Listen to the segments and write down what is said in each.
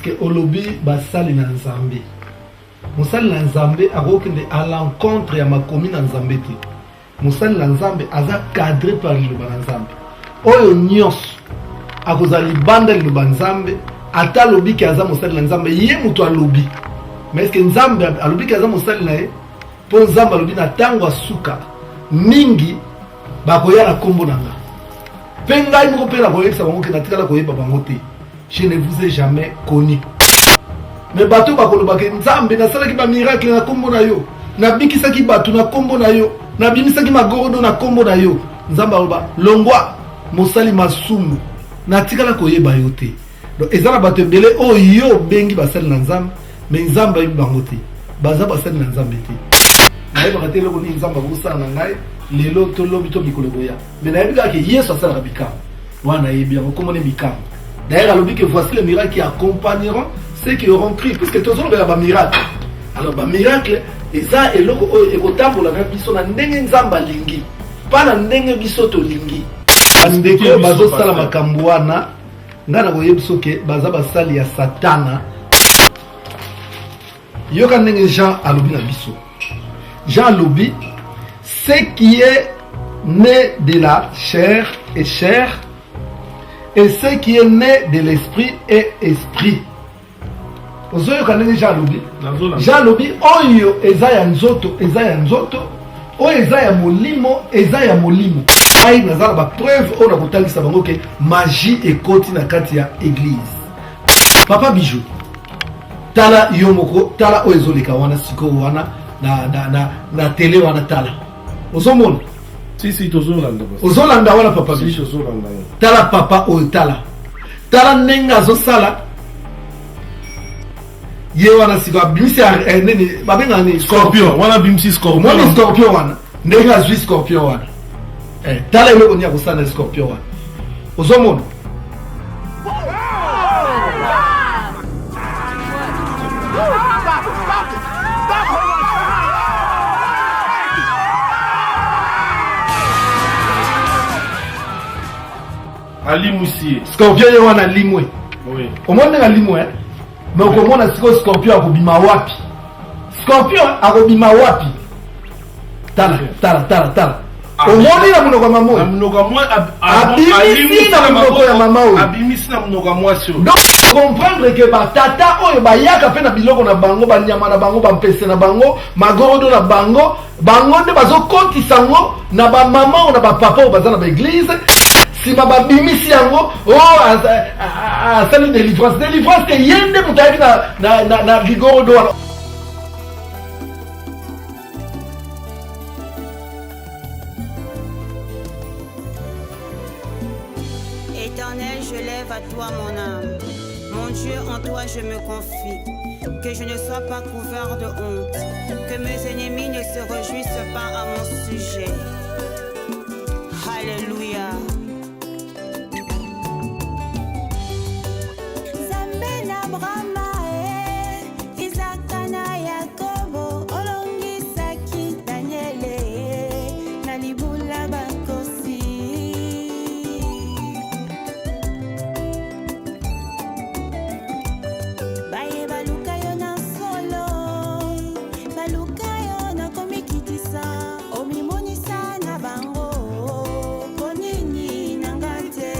Puisque olobi basali na Nzambe. Mosali na Nzambe akokende à l'encontre ya makomi na Nzambe te. Mosali na Nzambe aza cadré par liloba na Nzambe. Oyo nyonso akozala libanda liloba Nzambe, ata alobi ke aza mosali na Nzambe, ye moto alobi. Mais est-ce que Nzambe alobi ke aza mosali na ye? Mpo Nzambe alobi na ntango ya suka mingi bakoya na nkombo na nga mpe ngai moko mpe nakoyebisa bango ke natikala koyeba bango te. Je ne vous ai jamais connu. Mais bato bakolobaka Nzambe, nasalaki bamiracle na nkombo na yo, nabikisaki bato na nkombo na yo, nabimisaki magorodo na nkombo na yo. Nzambe aloba, longwa mosali masumu, natikala koyeba yo te. Donc eza na bato ebele oyo yo obengi basali na Nzambe, mais Nzambe ayebi bango te, baza basali na Nzambe te. Nayebaka te eloko nini Nzambe akosala na ngai lelo to lobi to mikolo ekoya, mais nayebi kaka ke Yesu asalaka bikamwa wana, nayebi yango komona bikamwa. D'ailleurs alobi que voici les miracles qui accompagneront ceux qui auront cru, puisque tozolobela bamiracle. Alors bamiracle eza eloko oyo ekotambola na biso na ndenge Nzambe alingi, mpa na ndenge biso tolingi. Bandeko oyo bazosala makambo wana, ngai nakoyebi biso ke baza basali ya Satana. Yoka ndenge Jean alobi na biso. Jean alobi, ce qui est né de la chair est chair, et ce qui est né de l'esprit est esprit. Ozoyoka ndenge Jean alobi? Jean alobi oyo eza ya nzoto eza ya nzoto, oyo eza ya molimo eza ya molimo. Ngai naza na bapreuve oyo nakotalisa bango ke magie ekoti na kati ya église. Papa Bijou, tala yo moko, tala oyo ezoleka wana sikoyo wana na, na, na, na tele wana, tala ozomona. Si, si, tozolanda. Ozolanda wana papa Si, Bijou. Tozolanda. Tala papa oyo, tala tala ndenge azosala ye wana sikoyo, abimisi nini babengaka nini? Scorpion wana, abimisi scorpion. Omoni scorpion wana, ndenge azwi scorpion wana? Tala eloko nini akosala na scorpion wana, ozomona? Alimwisi ye. Scorpion ye wana alimwe. Oui. Omoni ndenge alimwe, eh? Mais okomona sikoyo scorpion akobima wapi? Scorpion akobima wapi? Tala, tala, tala, tala. Omoni na monoko ya mama Na oyo? monoko ya Abimisi na monoko ya mama oyo. Abimisi na monoko ya mwasi oyo. Donc comprendre ke batata oyo bayaka mpe na biloko na bango, banyama na bango, bampese na bango, magorodo na bango, bango nde bazokotisa yango na bamama oyo na bapapa oyo baza na baeglise. Nsima babimisi yango, o asali délivrance. Délivrance te, ye nde moto ayaki na ligorodo wana. Éternel, je lève à toi mon âme. Mon Dieu, en toi je me confie. Que je ne sois pas couvert de honte. Que mes ennemis ne se réjouissent pas à mon sujet. Alléluia. Nzambe na Abrahama e Isaka na Yakobo, olongisaki Daniele na libula bakosi. Baye baluka yo na solo, baluka yo na komikitisa, omimonisa na bango, mpo nini na nga te?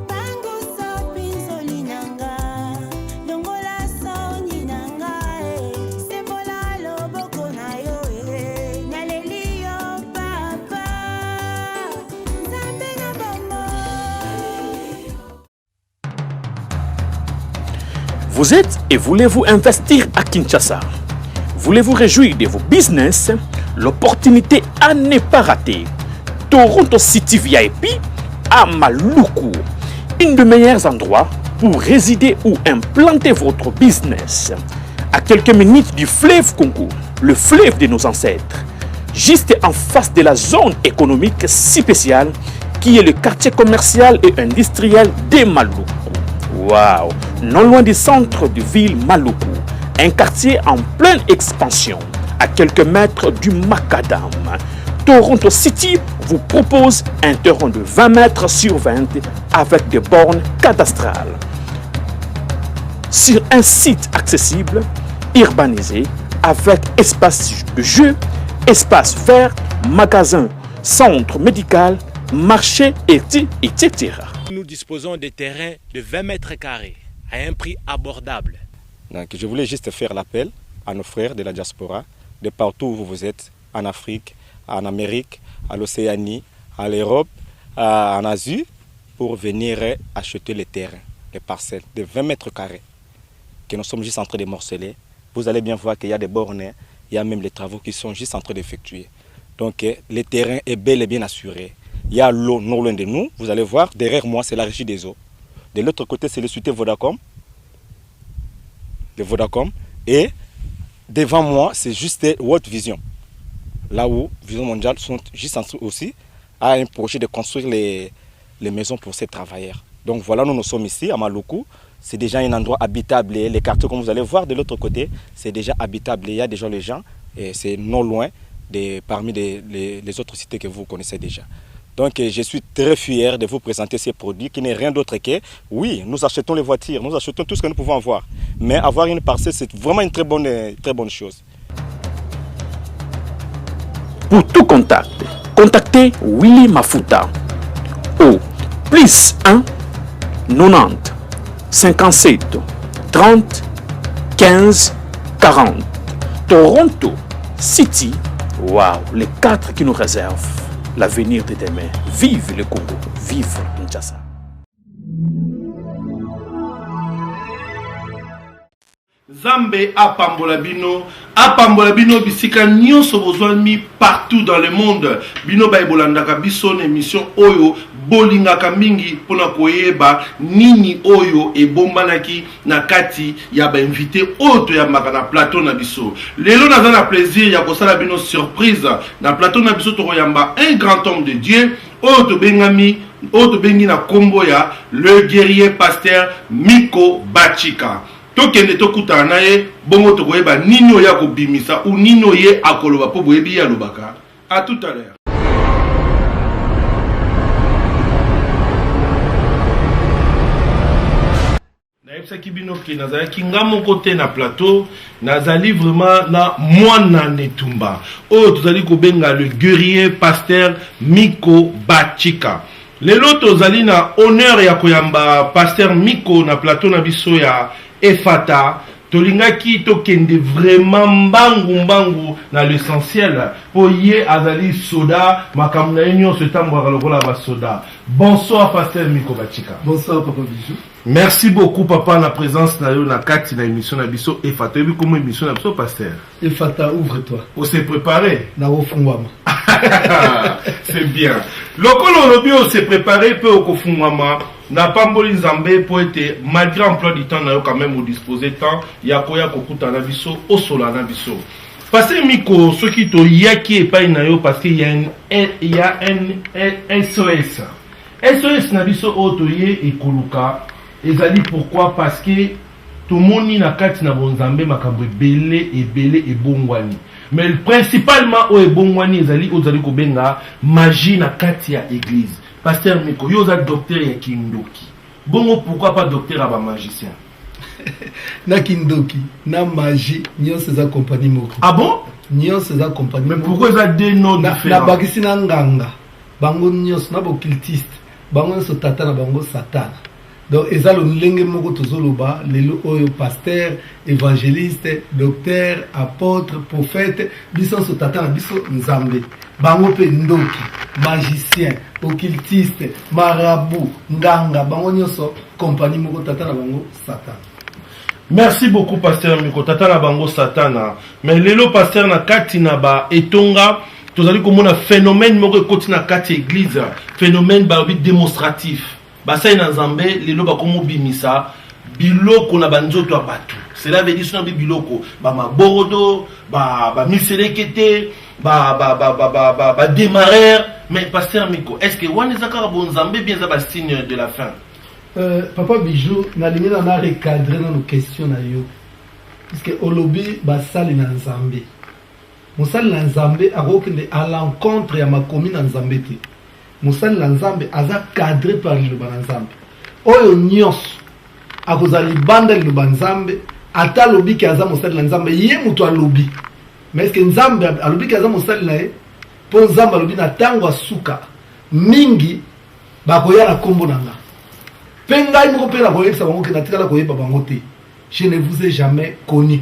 Pangusa mpinzoli na nga, longola soni na nga e, sembola loboko na yo e, naleli yo papa, Nzambe na bomoi. Vous êtes et voulez-vous investir à Kinshasa? Voulez-vous réjouir de vos business? L'opportunité à ne pas rater. Toronto City VIP à Maluku. Une des meilleurs endroits pour résider ou implanter votre business. À quelques minutes du fleuve Congo, le fleuve de nos ancêtres. Juste en face de la zone économique spéciale qui est le quartier commercial et industriel de Maluku. Waouh! Non loin du centre de ville Maluku, un quartier en pleine expansion, à quelques mètres du Macadam. Toronto City vous propose un terrain de 20 mètres sur 20 avec des bornes cadastrales. Sur un site accessible, urbanisé, avec espace de jeu, espace vert, magasin, centre médical, marché, etc. Nous disposons de terrains de 20 mètres carrés à un prix abordable. Donc, je voulais juste faire l'appel à nos frères de la diaspora, de partout où vous êtes, en Afrique, en Amérique, à l'Océanie, à l'Europe, en Asie, pour venir acheter les terrains, les parcelles de 20 mètres carrés que nous sommes juste en train de morceler. Vous allez bien voir qu'il y a des bornes, il y a même les travaux qui sont juste en train d'effectuer. Donc le terrain est bel et bien assuré. Il y a l'eau non loin de nous. Vous allez voir, derrière moi, c'est la régie des eaux. De l'autre côté, c'est le cité Vodacom. Le Vodacom. Et devant moi, c'est juste World Vision. Là où Vision Mondiale sont juste en dessous aussi à un projet de construire les maisons pour ces travailleurs. Donc voilà, nous, nous sommes ici à Maluku. C'est déjà un endroit habitable. Les quartiers, comme vous allez voir de l'autre côté, c'est déjà habitable. Il y a déjà les gens et c'est non loin de, parmi les autres cités que vous connaissez déjà. Donc je suis très fier de vous présenter ces produits qui n'est rien d'autre que, oui, nous achetons les voitures, nous achetons tout ce que nous pouvons avoir. Mais avoir une parcelle, c'est vraiment une très bonne chose. Pour tout contact, contactez Willy Mafuta au plus 1 90 57 30 15 40. Toronto City, waouh, les quatre qui nous réservent l'avenir de demain. Vive le Congo, vive Kinshasa. Nzambe apambola bino, apambola bino bisika nyonso bozwami partout dans le monde. Bino baye bolandaka biso na émission oyo bolingaka mingi mpona koyeba nini oyo ebombanaki na kati ya bainvité oyo toyambaka na plateau na biso. Lelo naza na plaisir ya kosala bino surprise. Na plateau na biso tokoyamba un grand homme de Dieu oyo tobengami, oyo tobengi na kombo ya le guerrier pasteur Miko Bachika. Tokende tokutana na ye, bongo tokoyeba nini oyo akobimisa ou nini oyo ye akoloba, mpo boyebi ye alobaka. À tout à l'heure. Nayebisaki bino ke nazalaki nga moko te na plateau, nazali vraiment na mwana netumba oyo tozali kobenga le guerrier pasteur Miko Bachika. Lelo tozali na honneur ya koyamba pasteur Miko na plateau na biso ya Efata. Tolingaki tokende vraiment mbangu mbangu na l'essentiel po ye azali soda, makambo na ye nyonso etambwaka lokola basoda. Bonsoir pasteur Miko Bachika. Bonsoir papa Bijou. Merci beaucoup papa na présence na yo na kati na émission na biso Efata. Oyebi comment émission na biso pasteur? Efata, ouvre-toi. On s'est préparé. Na ofungwama. C'est bien. Lokolo olobi on s'est préparé pe okofungwama. Na pamboli Nzambe po ete malgré emploi du temps na yo quand même odisposer temps ya koya kokuta na biso osola na biso. Pasteur Miko, soki toyaki epai na yo parce que y a un SOS. SOS na biso oyo toye ekoluka ezali pourquoi? Parce que tomoni na kati na bonzambe makambo ebele ebele ebongwani. Mais principalement oyo ebongwani ezali oyo tozali kobenga magie na kati ya église. Pasteur Miko, yo oza docteur ya kindoki. Bongo pourquoi pas docteur ya ba magicien? Na kindoki, na magie, nyonso eza compagnie moko. Ah bon? Nyonso eza compagnie Mais moko. pourquoi eza deux noms différents? Na bakisi na nganga, bango nyonso na occultiste, bango nyonso tata na bango satana. Donc eza lolenge moko tozoloba lelo oyo pasteur, évangéliste, docteur, apôtre, prophète, biso nyonso tata na biso Nzambe. Bango pe ndoki, magicien, occultiste, marabout, nganga, bango nyonso compagnie moko tata na bango satana. Merci beaucoup pasteur Miko, tata na bango satana. Mais lelo pasteur na kati na ba etonga tozali komona phénomène moko ekoti na kati église, phénomène balobi démonstratif. Basali na Nzambe lelo bakomobimisa biloko na banzoto ya bato. Cela veut dire soki na biloko ba maborodo, ba miselekete, ba démarreur. Mais pasteur Miko, est-ce que wana eza kaka bonzambe bien eza ba signe de la fin? Papa Bijou, nalingi na recadrer na nos questions na yo. Puisque olobi basali na Nzambe. Mosali na Nzambe akokende à l'encontre ya makomi na Nzambe te. Mosali na Nzambe aza cadré par liloba na Nzambe. Oyo nyonso akozala libanda liloba Nzambe, ata alobi ke aza mosali na Nzambe, ye moto alobi. Mais est-ce que Nzambe alobi ke aza mosali na ye? Mpo Nzambe alobi na ntango ya suka mingi bakoya na nkombo na nga, mpe ngai moko mpe nakoyebisa bango ke natikala koyeba bango te, je ne vous ai jamais connu.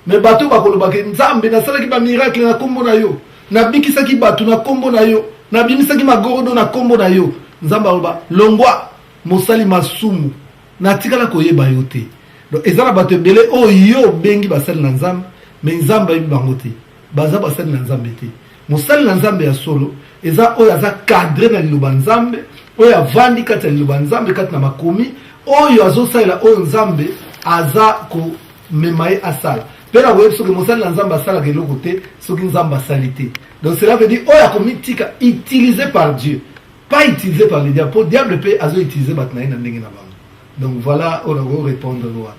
Mais bato bakoloba ke Nzambe, nasalaki bamiracle na nkombo na yo, nabikisaki bato na nkombo na yo, nabimisaki magorodo na nkombo na yo. Nzambe aloba: longwa, mosali masumu, natikala koyeba yo te. Donc eza na bato ebele oyo yo obengi basali na Nzambe, mais Nzambe ayebi bango te, baza basali na Nzambe te. Mosali na Nzambe ya solo eza oyo aza cadre na liloba Nzambe, oyo avandi kati ya liloba Nzambe, kati na makomi, oyo azosalela oyo Nzambe aza komema ye asala. Mpe na koyebi soki mosali na Nzambe asalaka eloko te soki Nzambe asali te. Donc cela veut dire oyo akomitika utilisé par Dieu, pas utilisé par le diable, mpo diable mpe azoutiliser bato na ye na ndenge na bango. Donc voilà oyo nako répondre wana.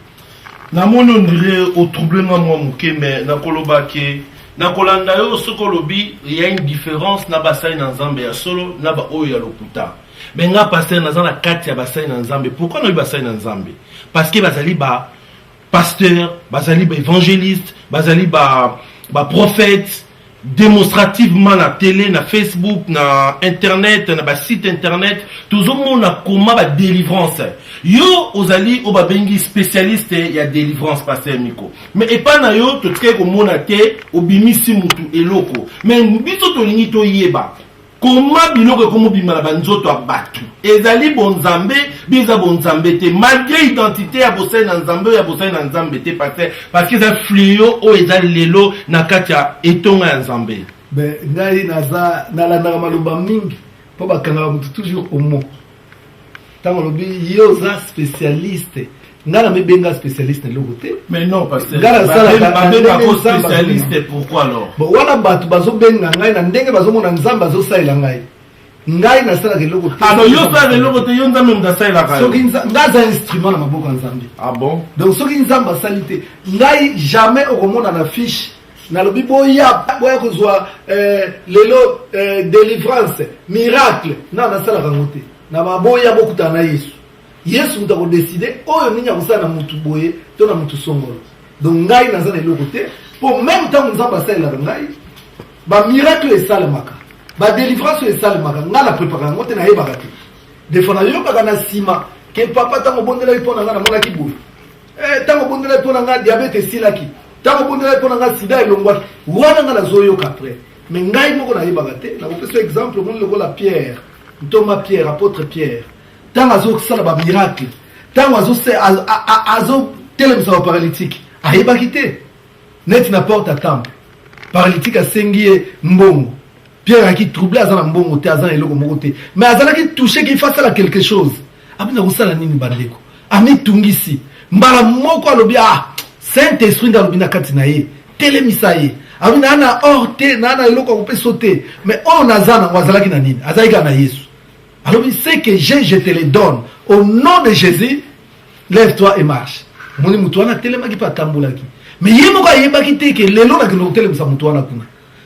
Namoni on dirait otrouble nga mwa moke, mais nakoloba ke nakolanda yo soki olobi ya une différence na basali na Nzambe ya solo na baoyo ya lokuta. Mais nga pasteur, naza na kati ya basali na Nzambe. Pourquoi nayebi basali na Nzambe? Parce que bazali ba pasteur, bazali ba évangéliste, bazali ba baprophète, démonstrativement na télé, na Facebook, na internet, na basite internet, tozomona koma badélivrance. Yo ozali oyo babengi spécialiste ya délivrance, pasteur Miko, mais epai na yo totikali komona te obimisi mutu eloko. Mais biso tolingi toyeba koma biloko ekomobima na banzoto ya bato ezali bonzambe bi eza bonzambe te, malgré identité ya bosali na Nzambe oyo ya bosali na Nzambe te, pasteur, parce que eza fléau oyo eza lelo na kati ya etonga ya Nzambe. Ben, ngai naza nalandaka maloba mingi mpo bakangaka motu toujours au mot. Ntango olobi ye oza spécialiste, ngai namibenga spécialiste na eloko te. Mais non, pasteur. Nga nasalaka na babengako ndenge Nzambe spécialiste, pourquoi alors? Bon, wana bato bazobenga ngai na ndenge bazomona Nzambe azosalela ngai. Ngai nasalaka eloko te. Alors yo osalaka eloko te, yo Nzambe moto asalelaka yo? Soki ngai aza instrument na maboko ya Nzambe. Ah bon? Donc soki Nzambe asali te, ngai jamais okomona na fiche nalobi boya, boya kozwa lelo délivrance, miracle. Na nasalaka yango te. Na baboya bokutana na Yesu. Yesu moto akodécider oyo nini akosala na mutu boye to na mutu songolo. Donc ngai naza na eloko te, mpo même ntango Nzambe asalelaka ngai, bamiracle esalemaka, badélivrance oyo esalemaka, ngai na préparaka yango te, nayebaka te. Des fois nayokaka na nsima ke papa, ntango obondelaki mpo na ngai, namonaki boye, ntango obondelaki mpo na ngai, diabète esilaki, ntango obondelaki mpo na ngai, sida elongwaki. Wana ngai nazoyoka après, mais ngai moko nayebaka te. Nakopesa exemple: omoni lokola Pierre, ntoma Pierre, apôtre Pierre, ntango azosala bamiracle, ntango azotelemisa baparalytique, ayebaki te. Neti na porte ya temple, paralytique asengi ye mbongo. Pierre ayaki troublé, aza na mbongo te, aza na eloko moko te, mais azalaki touché qu'il faut asala quelque chose. Abina kosala nini, bandeko? Amitungisi. Mbala moko alobi: ah, Saint Esprit nde alobi na kati na ye: telemisa ye. Alobi: naa na or te, naa na eloko ya kopesa te, mais oyo naza nango. Azalaki na nini? Azalaki kaka na Yesu. Alobi: ce que j'ai, je te le donne, au nom de Jésus, lève-toi et marche. Omoni, motu wana atelemaki mpe atambolaki, mais ye moko ayebaki te ke lelo nakende kotelemisa motu wana kuna.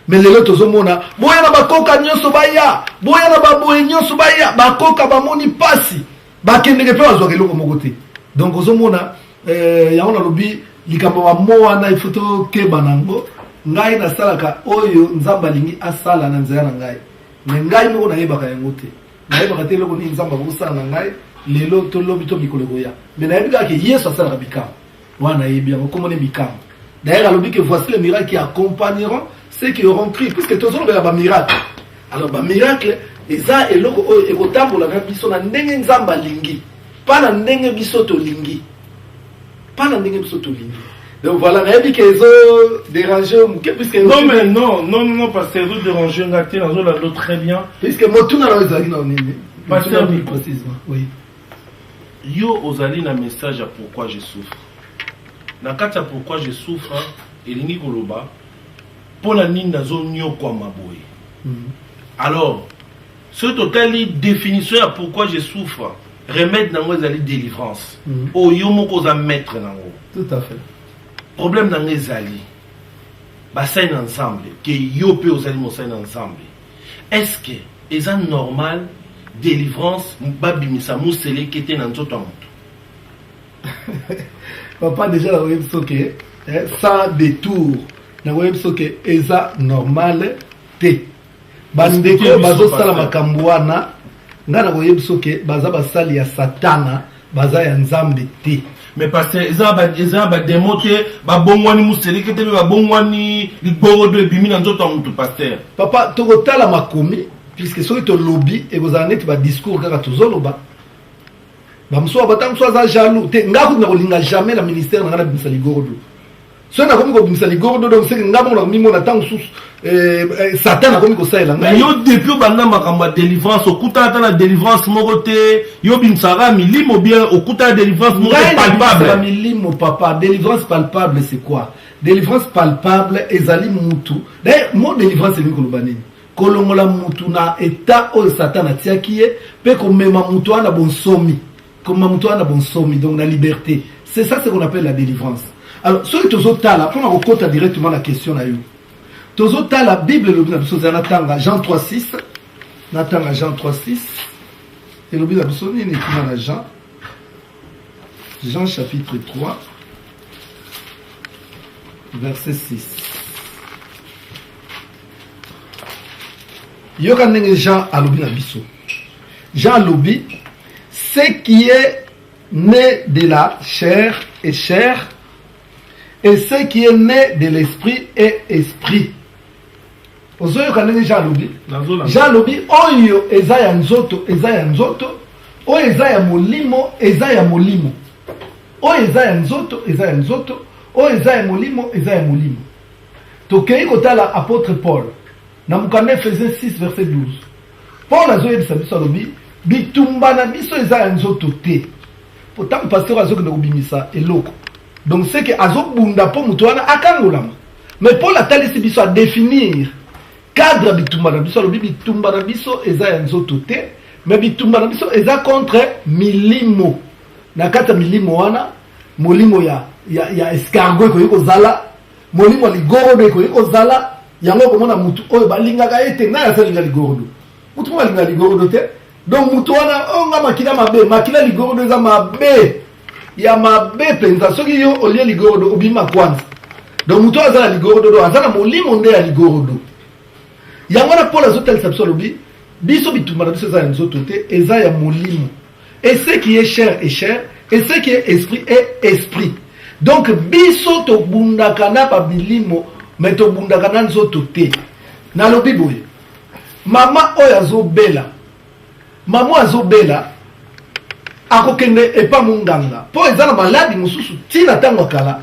Mais lelo tozomona boya na bakoka nyonso, baya, boya na baboye nyonso, baya bakoka, bamoni mpasi, bakendeke mpe bazwaka eloko moko te. Donc ozomona yango nalobi likambo bamo wana, ifo tokeba nango. Ngai nasalaka oyo Nzambe alingi asala na nzela na ngai, mais ngai moko nayebaka yango te. Nayebaka te eloko nini Nzambe akosala na ngai lelo to lobi to mikolo ekoya, mais nayebi kaka ke Yesu asalaka bikambo wana. Nayebi yango, komona bikambo. D'ailleurs alobi que voici les miracles qui accompagneront ceux qui auront cru. Puisque tozolobela bamiracle, alors bamiracle eza eloko oyo ekotambola na biso na ndenge Nzambe alingi, mpa na ndenge biso tolingi, mpa na ndenge biso tolingi. Donc voilà, nayebi ke ezo déranger moke puisque Non, mais non, non, non, pasteur, ezo déranger nga te, nazolanda très bien. Puisque motuna na oyo ezalaki na nini? Pasteur Miko. Précisément, oui. Yo ozali na message ya pourquoi je souffre. Na kati ya pourquoi je souffre, elingi koloba mpo na nini nazonyokwama boye. Alors soki totali définition ya pourquoi je souffre, remède nango ezali délivrance oyo yo moko oza maître nango. Tout à fait. Problème nango ezali Basali na Nzambe, ke yo pe ozali mosali na Nzambe, est ce que eza normal delivrance babimisa muselekete na nzoto ya moto? Papa, dejà nakoyebi biso ke eh, sans détour, nakoyebi biso ke eza normal te. Bandeko oyo bazosala makambo wana, ngai nakoyebi biso ke baza basali ya Satana, baza ya Nzambe te. Mais pasteur, eza ba eza ba demo te, babongwani museleke te, babongwani ligorodo ebimi na nzoto ya mutu pasteur. Papa, tokotala makomi, puisque soki tolobi ekozala neti ba discours kaka tozoloba. Bamosusu bata mosusu aza jaloux te. Ngai kutu nakolinga jamais na ministère na ngai nabimisa ligorodo. Soki nakomi kobimisa ligorodo, donc seke ngai moko nakomimona ntango mosusu eh, eh, Satan akomi kosalela ngai. Yo depuis obanda makambo ya délivrance, okutana ata na délivrance moko te? Yo obimisaka milimo bien, okutana délivrance moko te palpable? Milimo papa, délivrance palpable c'est quoi? Délivrance palpable ezali mutu, d'ailleurs mot délivrance elingi koloba nini? Kolongola mutu na état oyo Satan atiaki ye mpe komema mutu wana bonsomi, komema mutu wana bonsomi, donc na liberté. C'est ça ce qu'on appelle la délivrance. Alors soki tozotala, mpona kokota directement na question na yo, tozotala Bible elobi na biso, eza natanga Jean 3:6, natanga Jean 3:6 elobi na biso nini kuna na Jean chapitre 3 verset 6. Yoka ndenge Jean alobi na biso. Jean alobi: ce qui est né de la chair est chair, et ce qui est né de l'esprit est esprit. Ozoyoka ndenge Jean alobi? Jean alobi oyo eza ya nzoto eza ya nzoto, oyo eza ya molimo eza ya molimo. Oyo eza ya nzoto eza ya nzoto, oyo eza ya molimo eza ya molimo. Tokei kotala apôtre Paul na mokanda Ephésiens 6 verset 12. Paul azoyebisa biso, alobi bitumba na biso eza ya nzoto te. Po ntango pasteur azokende kobimisa eloko, donc c'est que azobunda mpo moto wana akangolama. Mais Paul atalisi biso, adefinir cadre ya bitumba na biso, alobi bitumba na biso eza ya nzoto te, mais bitumba na biso eza contre milimo. Na kati ya milimo wana, molimo ya escargot ekoki kozala, molimo ya ligorodo ekoki kozala. Yango okomona mutu oyo balingaka ye te, ngai asalinga ligorodo, mutu moko alingaka ligorodo te. Donc mutu wana oyo nga makila mabe, makila ligorodo eza mabe ya mabe mpenza. Soki yo olie ligorodo obima kwanza. Donc mutu oyo aza na ligorodo, do aza na molimo nde ya ligorodo. Yango wana Paul azotalisa biso, alobi biso bitumba na biso eza ya nzoto te, eza ya molimo. Et ce qui est chair est chair, et ce qui est esprit est esprit. Donc biso tobundaka na babilimo, mais tobundaka na nzoto te. Nalobi boye, mama oyo azobela, mama oyo azobela akokende epa monganga mpo eza na maladi mosusu ntina ntango ya kala.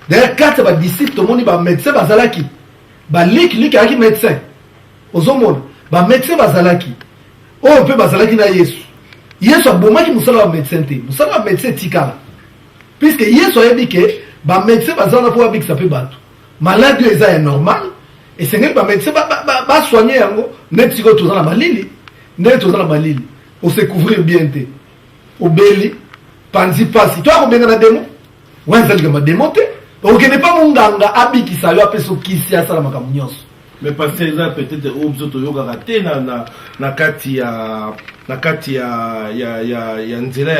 D'ailleurs kati ya badisciple tomoni bamédecin bazalaki, balikiliki ayaki médecin, ozomona bamédecin bazalaki oyo mpe bazalaki na Yesu. Yesu abomaki mosala ya médecin te, mosala ya médecin etikala, puisque Yesu ayebi ke bamédecin baza wana mpo babikisa mpe bato. Maladi oyo eza ya normal, esengeli bamédecin basoigne yango. Neti sikoyo toza na malili, ndenge toza na malili, ose couvrir bien te, obeli panzi pasi, to akobenga na demo wana eza likambo ya demo te. Okende mpa monganga abikisa yo, apesa okisi, asala makambo nyonso. Mais pasteur, eza peut-être oyo biso toyokaka te na kati ya nzela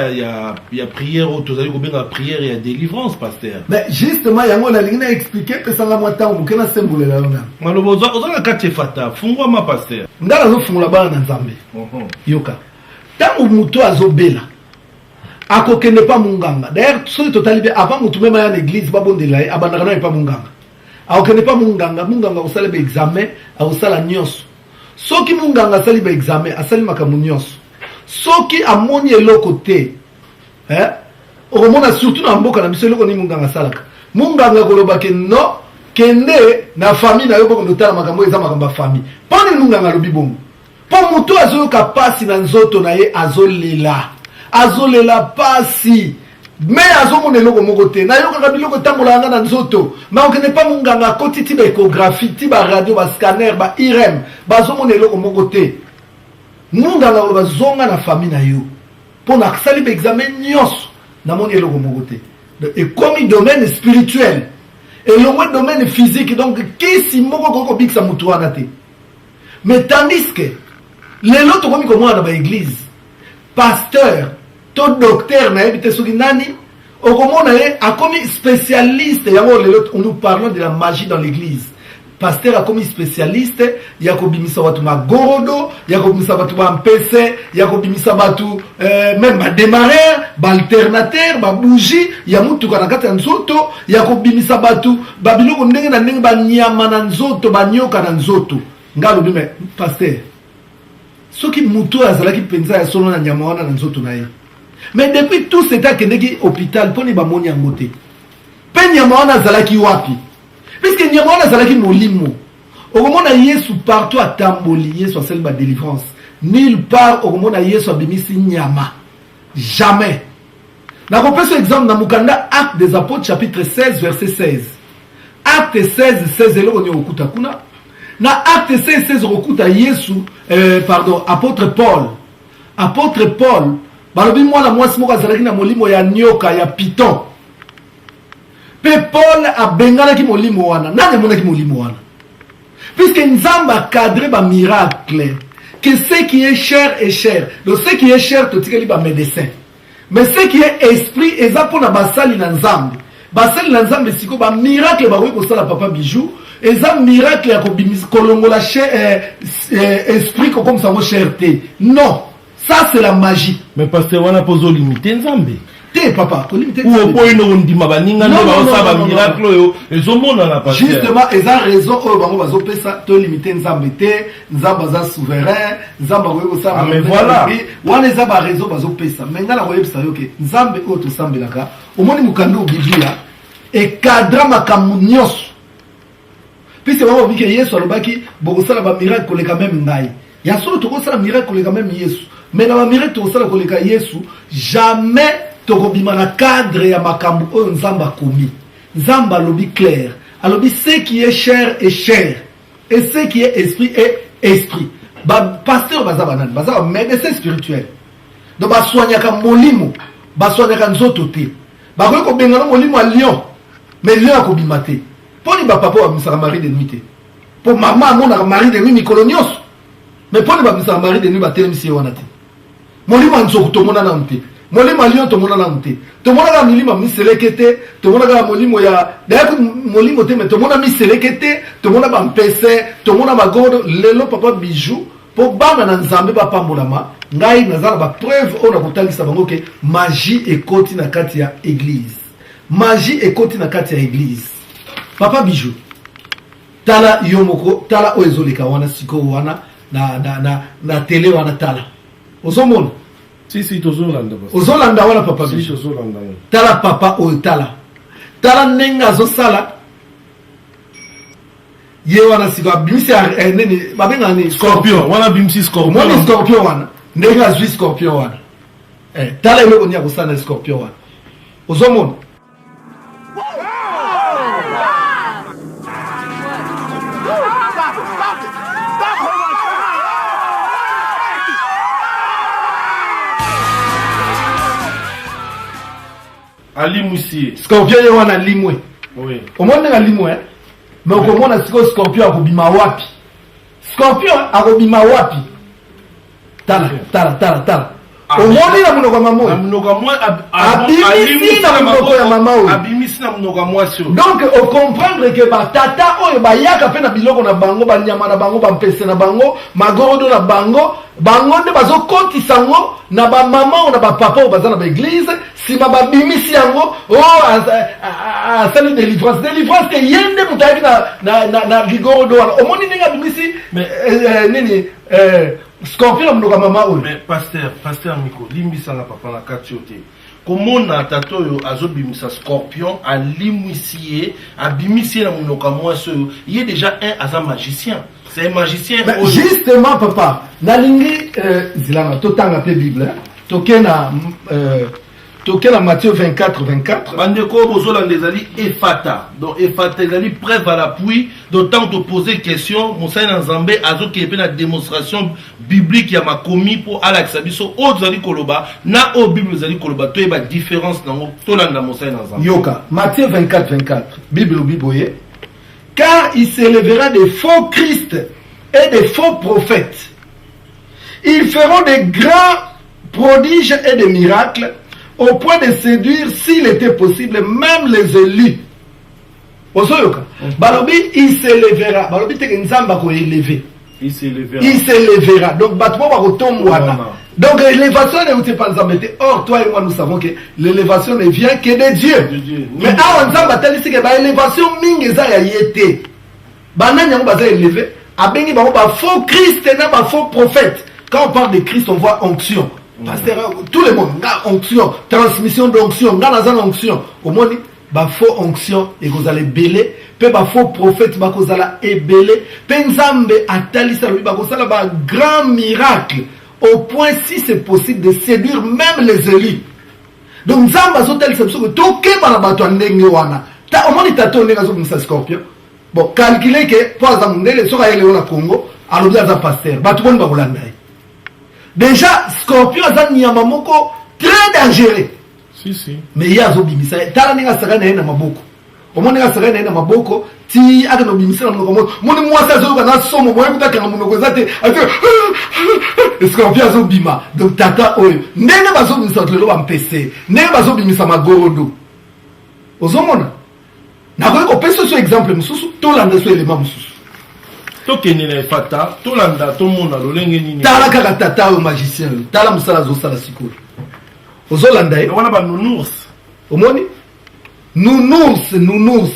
ya prière oyo tozali kobenga prière ya délivrance, pasteur. Mais justement yango nalingi na expliquer, pesanga mwa ntango moke nasembolela yo nano. Maloba oza na kati efata fungwama, pasteur. Ngai nazofungola bana na Nzambe. Yoka, ntango moto azobela akokende pa monganga. D'ailleurs soki totali mpe, avant motu meme aya na église babondela ye, abandaka nayo epa monganga. Akokende pa monganga, monganga akosala baexamen, akosala nyonso. Soki monganga asali baexamen, asali makambo nyonso, soki amoni eloko te, eh? Okomona surtout na mboka na biso, eloko nini monganga asalaka? Monganga akoloba ke non, kende na famille na yo, bokende otala makambo oyo eza makambo ya famille. Mpo nini monganga alobi bongo? Mpo moto azoyoka pasi na nzoto na ye, azolela, azolela pasi, me azomona eloko moko te. Nayokaka biloko etambolaka nga na nzoto, ma okende mpa monganga, akoti ti baéchographie, ti baradio, bascanner, ba IRM, bazomona eloko moko te. Monganga koloba zonga na famille na yo, mpo nasali baexamen nyonso, namoni eloko moko te. Donc ekomi domaine spirituel. Elongwe domaine physique, donc kisi moko okoki kobikisa motu wana te. Mais tandis que lelo tokomi komona na baeglise pasteur to docteur nayebi te soki nani, okomona ye akomi spécialiste yango. Lelo nous parlons de la magie dans l'église. Pasteur akomi spécialiste ya kobimisa bato magorodo, ya kobimisa bato bampese, ya kobimisa bato même badémarreur, baalternateur, babougie ya mutuka na kati ya nzoto, ya kobimisa bato babiloko ndenge na ndenge, banyama na nzoto, banyoka na nzoto. Nga alobi, mais pasteur, soki motu oyo azalaki mpenza ya solo na nyama wana na nzoto na ye, mais depuis tout ce temps akendeki hôpital, mponi bamoni yango te? Mpe nyama wana azalaki wapi? Puisque nyama wana azalaki molimo. Okomona Yesu partout atamboli, Yesu asali badélivrance, nulle part okomona Yesu abimisi nyama, jamais. Nakopesa exemple na mokanda Acte des Apôtres, chapitre 16, verset 16. Acte 16 16, eloko nini okokuta kuna na Acte 16 16? Okokuta Yesu, pardon, apôtre Paul. Apôtre Paul balobi mwana mwasi moko azalaki na molimo ya nioka, ya python, mpe Paul abenganaki molimo wana. Nani amonaki molimo wana? Puisque Nzambe acadre bamiracle que ce qui est chair est chair. Donc ce qui est chair, totikeli bamédecin, mais ce qui est esprit eza mpona basali na Nzambe. Basali na Nzambe sikoyo bamiracle bakoki kosala, papa Bijou, eza miracle ya kobimisa, kolongola esprit, kokomisa yango chair te. Non, ça c'est la magie. Mais pasteur, wana mpo ozolimite Nzambe. Te papa, kolimite. Oyo kondima baninga nde baosala bamiracle oyo ezomonana. Justement, eza raison oyo bango bazopesa, tolimite Nzambe te. Nzambe aza souverain, Nzambe akoki kosala. Voilà. Wana eza baraison bazopesa. Mais ngai nakoyebisa yo ke Nzambe oyo tosambelaka, omoni mokanda oyo Biblia ecadra makambo nyonso, puisque bango babiki Yesu alobaki bokosala bamiracle koleka même ngai. Ya solo, tokosala miracle koleka même Yesu, mais na bamiracle tokosala koleka Yesu, jamais tokobima na cadre ya makambo oyo Nzambe akomi. Nzambe alobi clair, alobi ce qui est chair est chair et ce qui est esprit est esprit. Bapasteur baza banani? Baza bamédecin spirituel, donc basoignaka molimo, basoignaka nzoto te. Bakoki kobengana molimo ya lion, mais lion akobima te. Mponi bapapa babimisaka mari de nuit te? Mpo mama amonaka mari de nuit mikolo nyonso, mais mponi babimisaka mari de nuit, batelemisi ye wana te? Molimo ya nzoku tomona nanu te, molimo ya lion tomona nanu te. Tomonaka milimo ya miseleke te, tomonaka molimo ya dayaku molimo te, mais tomona miseleke te, tomona bampese, tomona bagodo. Lelo papa Bijou, mpo bana na Nzambe bapambolama, ngai naza na bapreuve oyo nakotalisa bango ke magie ekoti na kati ya église. Magie ekoti na kati ya église, papa Bijou. Tala yo moko, tala oyo ezoleka wana sikoyo wana na télé wana, tala, ozomona? Si, si, tozolanda. Ozolanda wana, papa? Si, tozolanda. Tala papa oyo, tala, tala ndenge azosala ye wana. Sikoyo abimisi nini, babengaka nini? Scorpion wana, abimisi scorpion. Moni scorpion wana, ndenge azwi scorpion wana? Tala eloko nini akosala na scorpion wana, ozomona? Alimwisi ye. Scorpion ye wana alimwe. Omoni ndenge alimwe? Mais okomona sikoyo scorpion akobima wapi? Scorpion akobima wapi? Tala, tala, tala, tala, omoni na monoko ya mama oyo? Abimisi na monoko ya mama oyo. Abimisi na monoko ya mwasi oyo. Donc ocomprendre ke batata oyo bayaka mpe na biloko na bango, banyama na bango, bampese na bango, magorodo na bango, bango nde bazokotisa yango na bamama oyo, na bapapa oyo baza na baeglise. Nsima babimisi yango, o asali délivrance. Délivrance te, ye nde moto ayaki na ligorodo wana. Omoni ndenge abimisi nini, scorpion na monoko ya mama oyo? Mais pasteur, pasteur Miko, limbisanga papa na kati oyo te. Komona tata oyo azobimisa scorpion, alimwisi ye, abimisi ye na monoko ya mwasi oyo, ye déjà un aza magicien, c'est un magicien. Mais justement papa, nalingi zilanga totanga mpe Bible, toke na Toke na Matthieu 24, 24. Bandeko oyo bozolanda ezali efata. Donc efata ezali preuve à l'appui. Donc ntango topose question, mosali na Nzambe azokende mpe na démonstration biblique ya makomi mpo alakisa biso oyo tozali koloba na oyo Bible ezali koloba, toyeba différence nango, tolanda mosali na Nzambe. Yoka, Matthieu 24, 24. Bible elobi boye, car il s'élèvera des faux Christ et des faux prophètes. Ils feront des grands prodiges et des miracles au point de séduire, s'il était possible, même les élus. Ozoyoka? Balobi, il s'élèvera. Balobi te ke Nzambe akoéleve. Il s'élèvera. Il s'élèvera. Donc, bato moko bakotombwana. Voilà. Donc, l'élévation n'est pas Nzambe te. Or, toi et moi, nous savons que l'élévation ne vient que de Dieu. De Dieu. Mais awa Nzambe atalisi ke ba élévation mingi eza ya ye te. Banani yango baza élevé, abengi bango ba faux Christ na ba faux prophète. Quand on parle de Christ, on voit onction. Pasteur, tout le monde, nga onction, transmission d'onction, nga naza na onction. Omoni ba faux onction ekozala ebele, pe ba faux prophète bakozala ebele, pe Nzambe atalisi alobi bakosala ba grand miracle au point si c'est possible de séduire même les élus. Donc Nzambe azotalisa biso ke tokeba na bato ya ndenge wana. Ta omoni tata oyo ndenge azobimisa scorpion. Bon, calculer que po aza mundele soki aye lelo na Congo alobi aza pasteur, bato boni bakolanda ye? Déjà scorpion aza nyama moko très dangereux. Si, si. Mais ye azobimisa ye, tala ndenge asakani na ye na maboko. Omoni ndenge asakani na ye na maboko ti akende kobimisa na monoko moko. Moni mwasi azoyoka na somo, moyen kuta akanga monoko eza te. Ate, scorpion azobima. Donc tata oyo ndenge bazobimisa bato lelo bampese, ndenge bazobimisa magorodo. Ozomona? Nakoki kopesa so exemple mosusu, tolanda so elema mosusu. Tokende na efata, tolanda, tomona lolenge nini. Tala kaka tata oyo magicien oyo, tala mosala azosala sikoyo. Ozolanda ye? Wana ba nounours. Omoni? Nounours, nounours.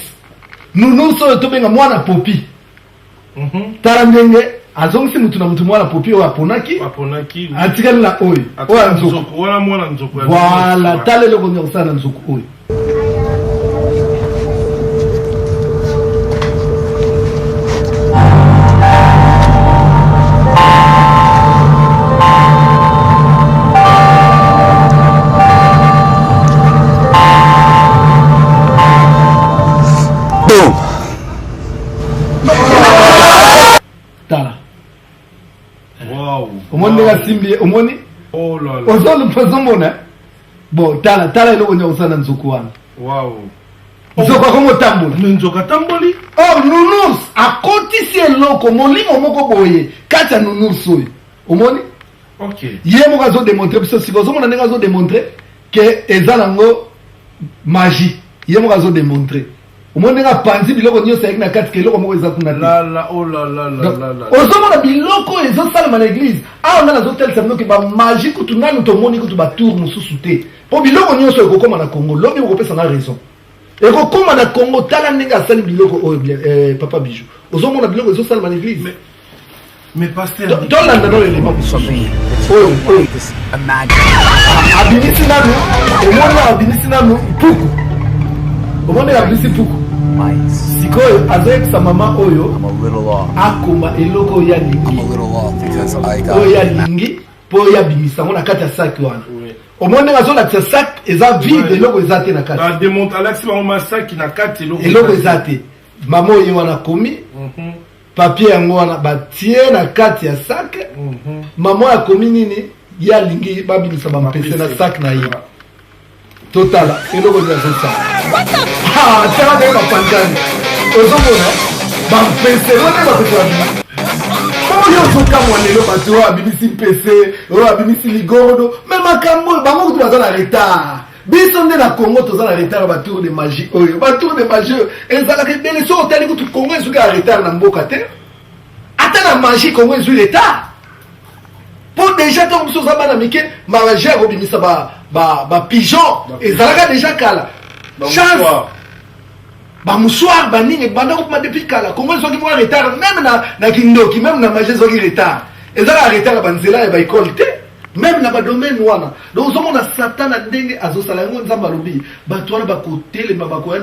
Nounours oyo tobenga mwana popi. Tala ndenge azongisi mutu na mutu mwana popi oyo aponaki. Aponaki. Atikali na oyo. Oyo ya nzoku. Wana mwana nzoku ya Voilà, tala eloko nini akosala na nzoku oyo. Boom. Tala. Wow. Omoni ndenge asimbi ye, omoni? Oh là là. Ozomona? Bon, tala, tala eloko nini akosala na nzoku wana. Wow. Nzoku akomi kotambola. Mais nzoku atamboli? Or, nounours akotisi eloko, molimo moko boye kati ya nounours oyo. Omoni? Okay. Ye moko azo démontrer biso sika, ozomona ndenge azo démontrer ke eza nango magie. Ye moko azo démontrer. Omoni ndenge apanzi biloko nyonso ayaki na kati ke eloko moko eza kuna te. La la, oh la la la la la. Ozomona biloko oyo ezosalema na église. Awa nga nazotalisa bino ke ba magie kutu nanu tomoni kutu ba tour mosusu te. Po biloko nyonso ekokoma na Congo, lobi okopesa nga raison. Ekokoma na Congo, tala ndenge asali biloko oyo, papa Bijou. Ozomona biloko ezosalema na église. Mais, mais pasteur, tolanda nano elema mosusu. Oyo, oyo. Abimisi nanu, omoni awa abimisi nanu mpuku. Omoni abimisi mpuku. Sikoyo azoyebisa mama oyo akoma eloko oyo alingi. Oyo alingi po oyo abimisa yango na kati ya sac wana. Omoni ndenge azolakisa sac eza vide, eloko eza te na kati. Ba démontre, alakisi bango masaki na kati, eloko Eloko eza te. Mama oyo wana akomi. Papier yango wana batie na kati ya sac. Mama oyo akomi nini? Ye alingi babimisa ba mpese na sac na ye. Totala eloko nini azosala. Ah, tala ndenge bapanzani. Ozomona ba mpese wana nde bato babimi. Oyo ozokamwa lelo bato oyo abimisi mpese, oyo abimisi ligorodo, mais makambo oyo bango kutu baza na retard. Biso nde na Congo toza na retard ya ba tour de magie oyo. Ba tour de magie oyo ezalaka ebele. Soki otali kutu Congo ezuki ya retard na mboka te. Ata na magie Congo ezwi retard. Po déjà ntango biso oza bana mike, magie ya kobimisa ba pigeon ezalaka déjà kala. Chance. Ba mouchoir, ba nini, banda kopema depuis kala. Congo ezwaki mwa retard, même na kindoki, même na magie ezwaki retard. Ezalaka retard ya ba nzela ya ba école te. Même na ba domaine wana. Donc ozomona Satan na ndenge azosala yango. Nzambe alobi bato wana bakotelema, bakoya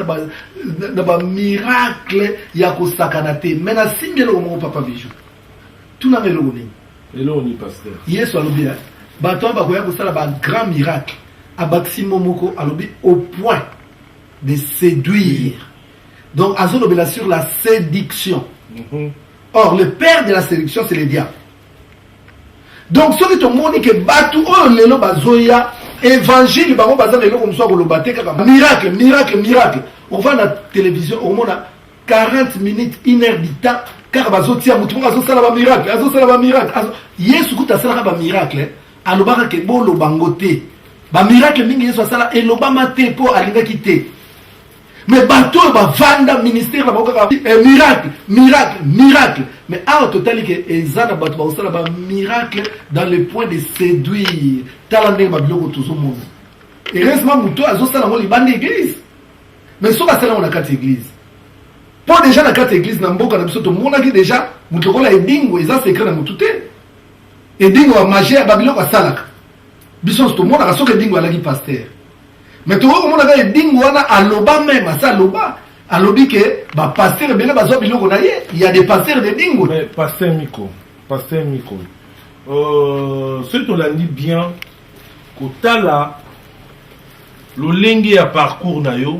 na ba miracle ya kosakana te. Mais nasimbi eloko moko papa Bijou. Tunanga eloko nini? Eloko nini pasteur? Yesu alobi bato wana bakoya kosala ba grand miracle. Abakisi mot moko, alobi au point de séduire. Donc azolobela sur la séduction. Or le père de la séduction, c'est le diable. Donc soki tomoni ke bato oyo lelo bazoya évangile, bango baza na eloko mosusu ya koloba te, kaka miracle, miracle, miracle. Ovanda na télévision, okomona 40 minutes, une heure du temps, kaka bazotia motu moko azosala bamiracle, azosala bamiracle. Yesu kuta asalaka bamiracle, alobaka ke boloba ngo te. Bamiracle mingi Yesu asala elobama te mpo alingaki te. Mais bato oyo bavanda, ministère na bango kaka miracle, miracle, miracle. Mais awa totali ke eza na bato bakosala bamiracle dans le point de séduire. Tala ndenge babiloko tozomona. Heureusement, moto azosala yango libanda église, mais soki asala yango na kati église, mpo déjà na kati église na mboka na biso tomonaki déjà moto lokola Edingo, eza secret na motu te. Edingo, bamagie, babiloko asalaka, biso nyonso tomonaka. Soki Edingo alaki pasteur, mais tokoki komona kaka Edingo wana aloba, même asa aloba, alobi ke bapasteur ebele bazwa biloko na ye. Il y a des pasteurs d'Edingo. Mais pasteur Miko, pasteur Miko, soki tolandi bien, kotala lolenge ya parcours na yo,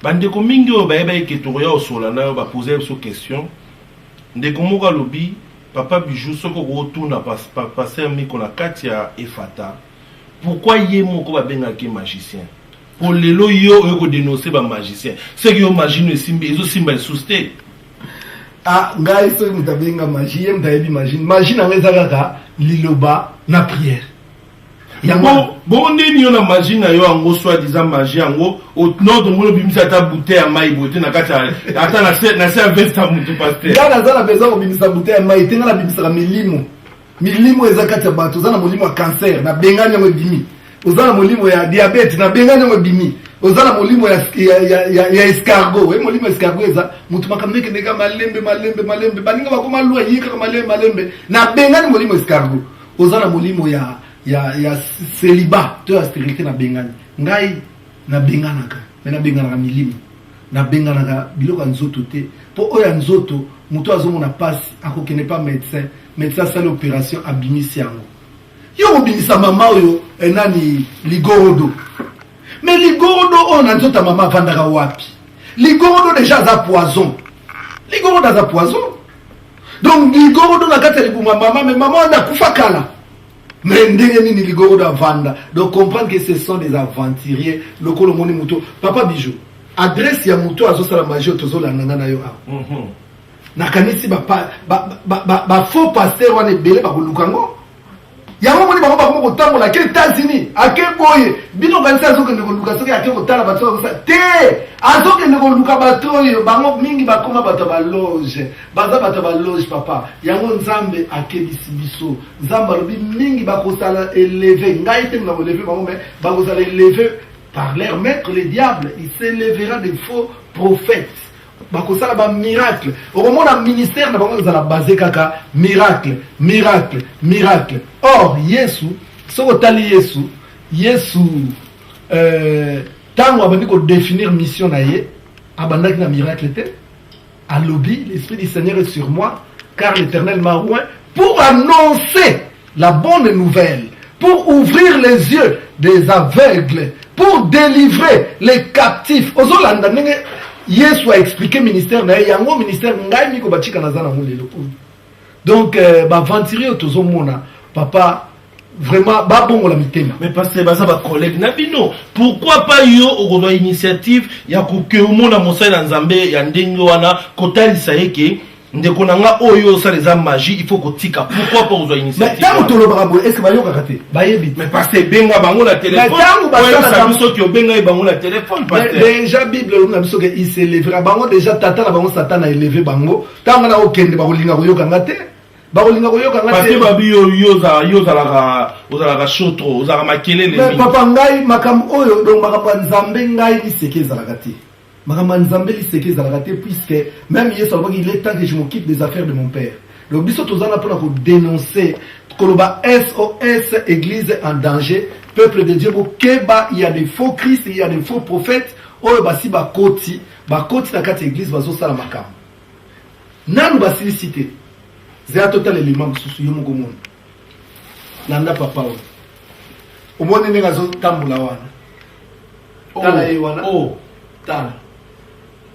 bandeko mingi oyo bayeba eke tokoya kosola na yo, bapose biso question. Ndeko moko alobi: "Papa Bijou, soki okotuna pasteur Miko na kati ya Efata, pourquoi ye moko babengaki magicien? Po lelo yo oyo kodénonce bamagicien, soki yo magie no esimbi, ezosimba lisusu te." Ah, ngai soki moto abenga magie, ye moto ayebi magie. Magie na ngai eza kaka liloba na prière, yango. Bongo ndeni yo na magie na yo yango, soit disant magie yango, no tomoni obimisa ata bouteille ya mai boye te na kati, ata na se ya veste ya motu, pasteur. Ngai naza na besoin kobimisa bouteille ya mai te. Ngai nabimisaka milimo. Milimo eza kati ya bato. Oza na molimo ya cancer, nabengani yango, ebimi. Oza na molimo ya diabète, nabengani yango, ebimi. Oza na molimo ya escargot. E molimo ya escargot eza motu makambo ekendeka malembe malembe malembe, baninga bakoma lwa, ye kaka malembe malembe. Nabengani molimo escargot. Oza na molimo ya célibat to ya stérilité, nabengani. Ngai nabenganaka, me nabenganaka milimo, nabenganaka biloko ya nzoto te, mpo oyo ya nzoto, moto azomona mpasi, akokende pa médecin, médecin asali opération, abimisi yango. Yo kobimisa mama oyo nani, ligorodo. Mais ligorodo oyo na nzoto ya mama avandaka wapi? Ligorodo déjà aza poison, ligorodo aza poison. Donc ligorodo na kati ya libumu ya mama, mais mama wana akufa kala, mais ndenge nini ligorodo avanda? Donc comprendre que ce sont des aventuriers. Lokolo omoni moto, papa Bijou, adresse ya moto azosala magie oyo tozolanda nga na yo awa, nakanisi bafaux pasteur wana ebele bakoluka yango. Yango moni bango bakoma kotambola, ake États-Unis, ake boye. Bino kanisi azokende koluka, soki ake kotala bato bakosa te, azokende koluka bato oyo bango mingi bakoma bato ya baloge, baza bato ya baloge, papa. Yango Nzambe akebisi biso. Nzambe alobi mingi bakozala élevé, ngai te na koélever bango, mais bakozala élevé par leur maître le diable. Il s'élèvera des faux prophètes, bakosala bamiracle. Okomona ministère na bango ezala base kaka miracle, miracle, miracle. Or Yesu, soki otali Yesu, Yesu ntango abandi kodéfinir mission na ye, abandaki na miracle te. Alobi: "L'esprit du Seigneur est sur moi, car l'Éternel m'a oint pour annoncer la bonne nouvelle, pour ouvrir les yeux des aveugles, pour délivrer les captifs." Ozolanda ndenge Yesu aexpliqué ministère na ye. Yango ministère ngai Miko Batika naza nango lelo oyo. Donc baaventurier oyo tozomona, papa, vraiment babongola mitema. Mais parce que baza bacollègue na bino, pourquoi pas yo okozwa initiative ya koke omona mosali na Nzambe ya ndenge wana, kotalisa ye ke ndeko na nga, oyo osala eza magie, il faut kotika? Pourquoi pas kozwa initiative? Ntango tolobaka boye, est-ce bayokaka te? Bayebi. Mais parce que ebenga bango na téléphone, oyebisa biso soki obenga ye bango na téléphone. Déjà Bible elobi na biso ke il s'élèvera bango. Déjà tata na bango Satan a élevé bango. Ntango na okende, bakolinga koyoka nga te, bakolinga koyoka nga. Parce que babi yo yo ozalaka chaud trop, ozalaka makelele. Mais papa, ngai makambo oyo, donc makambo ya Nzambe, ngai liseke ezalaka te. Makambo ya Nzambe, liseke ezalaka te, puisque même Yesu alobaki: "Il est temps que je m'occupe des affaires de mon père." Donc biso toza na mpona kodénoncer, koloba SOS, église en danger, peuple de Dieu bokeba, il y a des faux Christ, il y a des faux prophètes oyo basi bakoti, bakoti na kati ya église, bazosala makambo, nanu basilisi te. Zela totala elema mosusu. Yo moko mona, landa papa oyo. Omoni ndenge azotambola wana. Tala ye wana. Oh. Tala.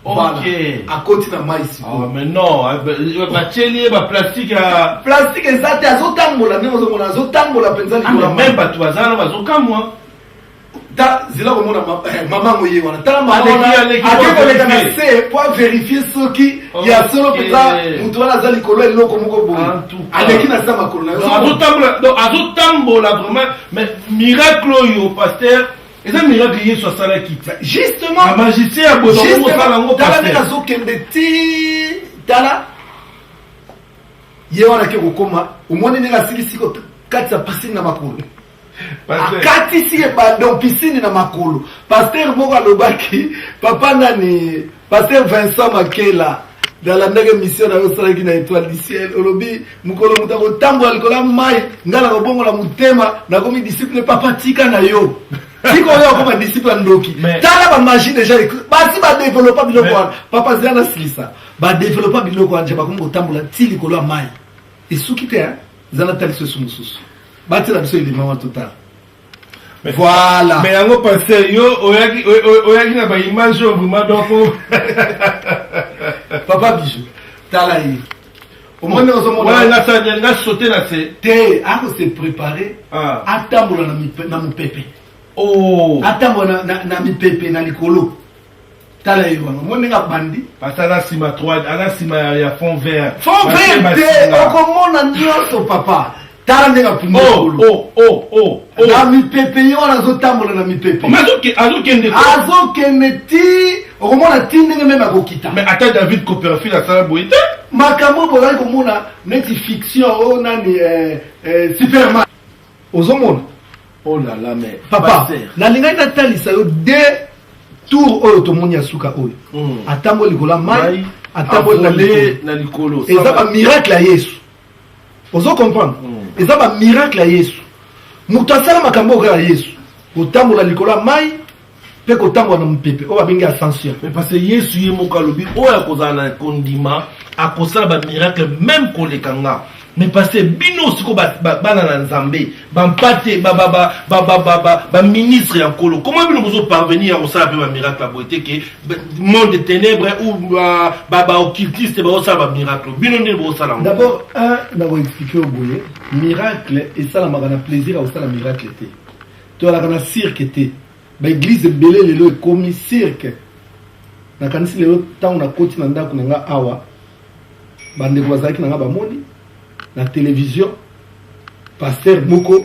Ok. Akoti na mai sikoyo. Ah, mais non, ah, batieli ye baplastique ya plastique eza te, azotambola ndenge ozomona, azotambola mpenza Ah, likolo ya mais mai. même bato baza wana bazokamwa. Ta zela komona mama yango ye wana. Tala mama Aleki, wana aleki, ake po koleka na vérifier. se po avérifie soki ya solo mpenza moto wana aza likolo ya eloko moko boye. En tout cas. Aleki na se ya makolo na yo. Donc, azotambola, donc azotambola vraiment, mais miracle oyo, pasteur, eza miracle Yesu asalaki te. Justement. Ba magicien ya boye Justement, bakosala yango, tala ndenge pasteur. azokende ti, tala ye wana ake kokoma. Omoni ndenge asilisi kati ya piscine na makolo. Pasteur. Akatisi ye donc piscine na makolo. Pasteur moko alobaki, papa nani, pasteur Vincent Makela, nalandaki émission na yo osalaki na Étoile du Ciel, olobi mokolo moto akotambola likolo ya mai, ngai nakobongola motema, nakomi disciple. Papa, tika na yo, tika oyo akoma disciple ya ndoki. Mais Tala bamagie déjà basi badéveloppa biloko Mais wana. Papa, zela nasilisa. Badéveloppa biloko wana, bakomi kotambola ti likolo ya mai. Esuki te, hein? Eza natalisa esu mosusu, batiela biso elima wana totala. Mais Voilà. Mais yango, pasteur, yo oyaki oyaki na ba image oyo vraiment, donc Papa Bijou, tala ye, omoni, ozomona. Wana nga nga sauter na se. Te, akose préparer. Ah. Atambola na mopepe. Oh. Atambola na mipepe na likolo. Tala ye wana, omoni ndenge abandi. Parce que aza nsima 3, aza nsima ya fond vert. Fond vert te, okomona nyonso, papa. Tala ndenge apumbwi Oh, likolo. oh, oh, oh, oh. Na mipepe, ye wana azotambola na mipepe. Mais azokende ko. Azokende ti okomona ti ndenge même akokita. Mais ata David Copperfield asala boye te. Makambo oyo bozali komona neti fiction oyo nani, Superman, ozomona. Oh là là, mais Papa, pasteur. nalingaki natalisa yo de tour oyo tomoni ya suka oyo. Atamboli likolo ya mai, Mai, atamboli na avole likolo. Na likolo. Eza bamiracle ya Yesu, ozo comprendre? Eza bamiracle ya Yesu. Moto asala makambo oyo kaka Yesu, kotambola likolo ya mai mpe kotambola na mopepe oyo babengi ascension. Mais parce que Yesu ye moko alobi oyo akozala na kondima akosala bamiracle même koleka nga. Mais parce que bino siko bana na Nzambe, bampate, baministre ya Nkolo, comment bino bozoparvenir ya kosala mpe bamiracle ya boye te ke monde de ténèbres ou baoccultiste baosala bamiracle, bino ndenge bosala yango? D'abord, un, nakoexpliquer yo boye: miracle esalamaka na plaisir ya kosala miracle te. Toyalaka na cirque te. Baéglise ebele lelo ekomi cirque. Nakanisi lelo ntango nakoti na ndako na nga awa, bandeko bazalaki na nga bamoni na télévision pasteur moko,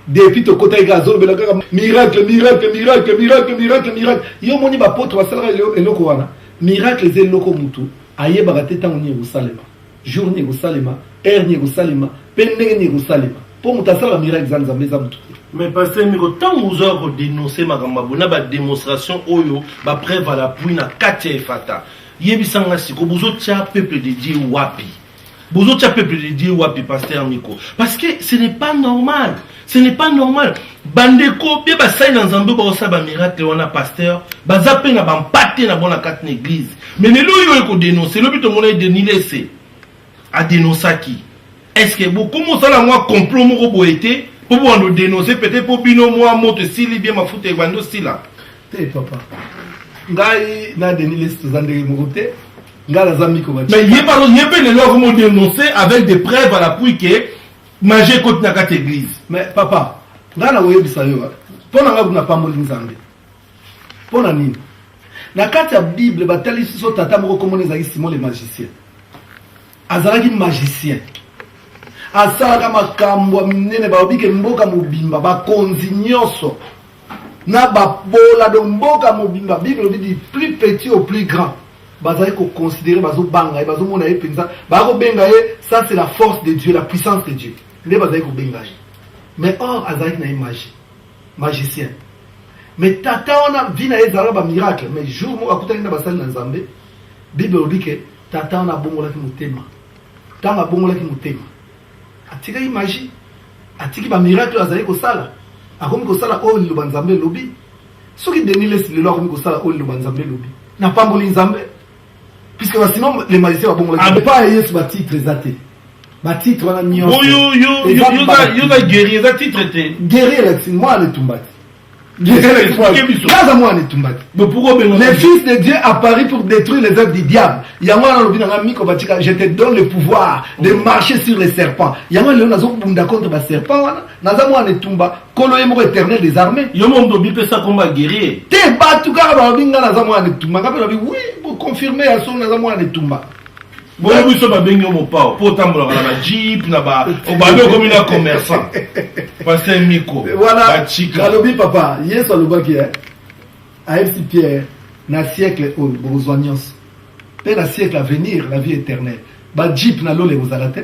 depuis tokotaki kaka azolobela kaka miracle, miracle, miracle, miracle, miracle, miracle. Yo omoni bapotre basalaka eloko wana? Miracle eza eloko mutu ayebaka te ntango nini ekosalema, jour nini ekosalema, heure nini ekosalema, mpe ndenge nini ekosalema. Mpo moto asalaka miracle eza Nzambe, eza motu te. Mais pasteur Miko, ntango ozwaka kodénonce makambo ya boye na badémonstration oyo, bapreuve à l'appui na kati ya Efata, yebisanga siko, bozotia peuple de Dieu wapi? Bozotia peuple de Dieu wapi, pasteur Miko? Parce que ce n'est pas normal, ce n'est pas normal. Bandeko mpe basali na Nzambe baosala bamiracle wana, pasteur, baza mpe na bampate na bona kati na église. Mais lelo oyo ekodénonce, elobi tomona Denis Lessie adénonçaki, est ce que bokomi osala mwa complot moko boye te mpo bobanda odénonce, peut-être mpo bino mwa moto esili bien, mafuta ebandi osila? Te, papa, ngai na Denis Lessie toza ndenge moko te. Ngai naza Miko. Mais ye pardon, ye mpe lelo akomi odénonce avec des preuves à l'appui ke magie ekoti na kati église. Mais papa, ngai na koyebisa yo, mpo na ngai kuna pamboli Nzambe. Mpo na nini? Na kati ya Bible batalisi biso tata moko, komona ezalaki Simon le magicien. Azalaki magicien, asalaka makambo ya minene. Balobi ke mboka mobimba, bakonzi nyonso na babola, donc mboka mobimba, Bible elobi du plus petit au plus grand, bazali koconsidérer, bazobanga ye, bazomona ye mpenza, bakobenga ye ça c'est la force de Dieu, la puissance de Dieu, nde bazali kobenga ye. Mais or azalaki na ye magie, magicien. Mais tata wana, vie na ye ezalaka bamiracle. Mais jour moko akutaki na basali na Nzambe. Bible elobi ke tata wana abongolaki motema. Ntango abongolaki motema, atikaki magie, atiki bamiracle oyo azali kosala, akomi kosala oyo liloba Nzambe elobi. Soki Denis Lessie lelo akomi kosala oyo liloba Nzambe elobi, napamboli Nzambe, puisque basimon le magicien babongolaki epai ya Yesu. Batitre eza te. Batitre wana nyonso. Oyo yo yo oza guerrier, eza titre te. Guerrier elakisi mwana etumba te. Naza mwana etumba te. Le fils de Dieu apparut pour détruire les œuvres du diable. Yango wana alobi na nga Miko Batika, je te donne le pouvoir de marcher sur les serpents. Yango lelo nazobunda contre ba serpents wana. Naza mwana etumba, Nkolo ye moko éternel des armées. Yo moko moto obipesa kombo ya guerrier. Te, bato kaka balobi nga naza mwana etumba. Nga mpe nalobi oui, bo confirmer ya solo naza mwana etumba. Boye biso babengi yo mopao mpo otambolaka na bajeep na ba obabi okomi na commerçant. Pasteur Miko. Voilà, Bachika. Nalobi papa, Yesu alobaki eh, ayebisi Pierre na siècle oyo bokozwa nyonso mpe na siècle à venir la vie éternelle. Ba jeep na lola ekozala te,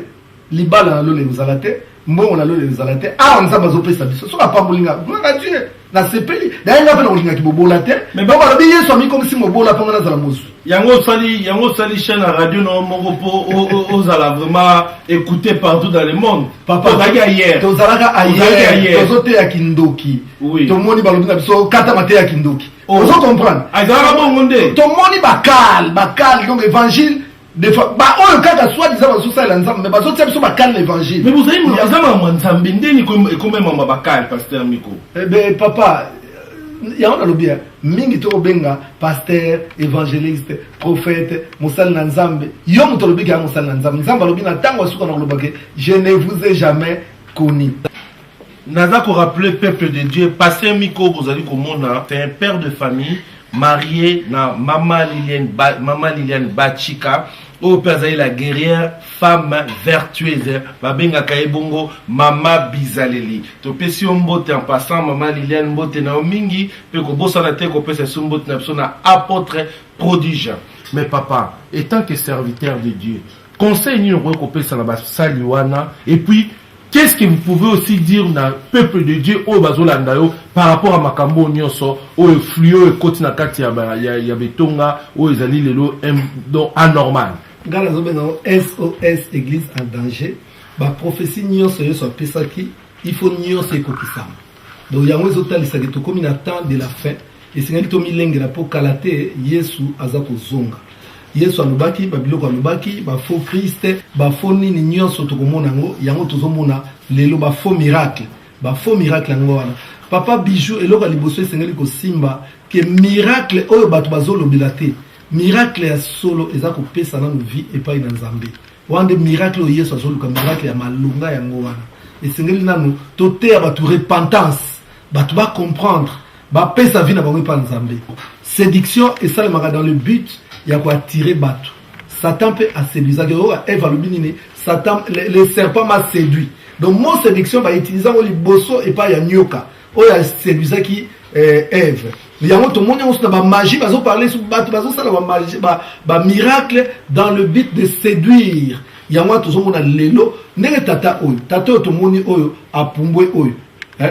libala na lola ekozala te, mbongo na lola ekozala te. Awa Nzambe azopesa biso, soki apamboli nga, gloire à Dieu, nasepeli. Naye nga mpe nakolingaki bobola te. Mais Bango balobi Yesu amikomisi mobola mpo nga nazala mozwi. Yango osali chaîne ya radio na yo moko mpo ozala vraiment écouté partout dans le monde. Papa, Tozalaki ailleurs. Tozalaka Tozalaki ailleurs. ailleurs. Tozoteya kindoki. Oui. Tomoni balobi na biso kata mateya kindoki. Oh. Ozo comprendre? Ah, ezalaka bongo nde. Tomoni bakal, bakal donc évangile des fois ba oyo kaka soit disant bazosalela Nzambe mais bazotia biso bakal na évangile. Mais bozali eza makambo ya Nzambe ndeni ekomema bakal, Pasteur Miko? Eh ben papa, yango nalobi ya mingi tokobenga pasteur, évangéliste, prophète, mosali na Nzambe. Yo moto alobi ke ya mosali na Nzambe. Nzambe alobi na ntango ya suka na koloba ke je ne vous ai jamais connu. Naza ko rappeler peuple de Dieu, Pasteur Miko bozali komona, c'est un père de famille marié na Mama Liliane ba, Mama Liliane Bachika, oyo mpe azali la guerrière femme vertueuse, babengaka ye bongo Mama Bizaleli. Topesi yo mbote en passant Mama Liliane, mbote na yo mingi, mpe kobosana te kopesa biso mbote na biso na apôtre prodige. Mais papa, étant que serviteur de Dieu, conseil nini okoki kopesa na basali wana, et puis qu'est-ce que vous pouvez aussi dire na peuple de Dieu oyo bazolanda yo par rapport à makambo nyonso oyo flux oyo ekoti na kati ya ba, ya, ya betonga oyo ezali lelo donc anormal? Nga nazobenga yango SOS Église en danger. Ba prophétie nyonso Yesu apesaki, il faut nyonso ekokisama. Donc yango ezotalisaka tokomi na temps de la fin, esengeli tomilengela mpo kala te Yesu aza kozonga. Yesu alobaki ba biloko, alobaki ba faux Christ, ba faux nini nyonso tokomona yango, yango tozomona lelo ba faux miracle, ba faux miracle yango wana. Papa Bijou, eloko ya liboso esengeli kosimba ke miracle oyo bato bazolobela te, miracle ya solo eza kopesa nanu vie epai na Nzambe. Wana nde miracle oyo Yesu azoluka, miracle ya malonga yango wana. Esengeli nanu toteya bato repentance, bato ba comprendre, bapesa vie na bango epai na Nzambe. Séduction esalemaka dans le but ya koattirer bato. Satan mpe aséduisaki oyo Eve alobi nini? Satan, le serpent m'a séduit. Donc mot séduction ba utiliser yango liboso epai ya nyoka oyo aséduisaki Eve. Yango tomoni yango na ba magie, bazo parler sur bato bazosala ba magie, ba miracle dans le but de séduire. Yango wana tozomona lelo ndenge tata oyo, tata oyo tomoni oyo apumbwe oyo.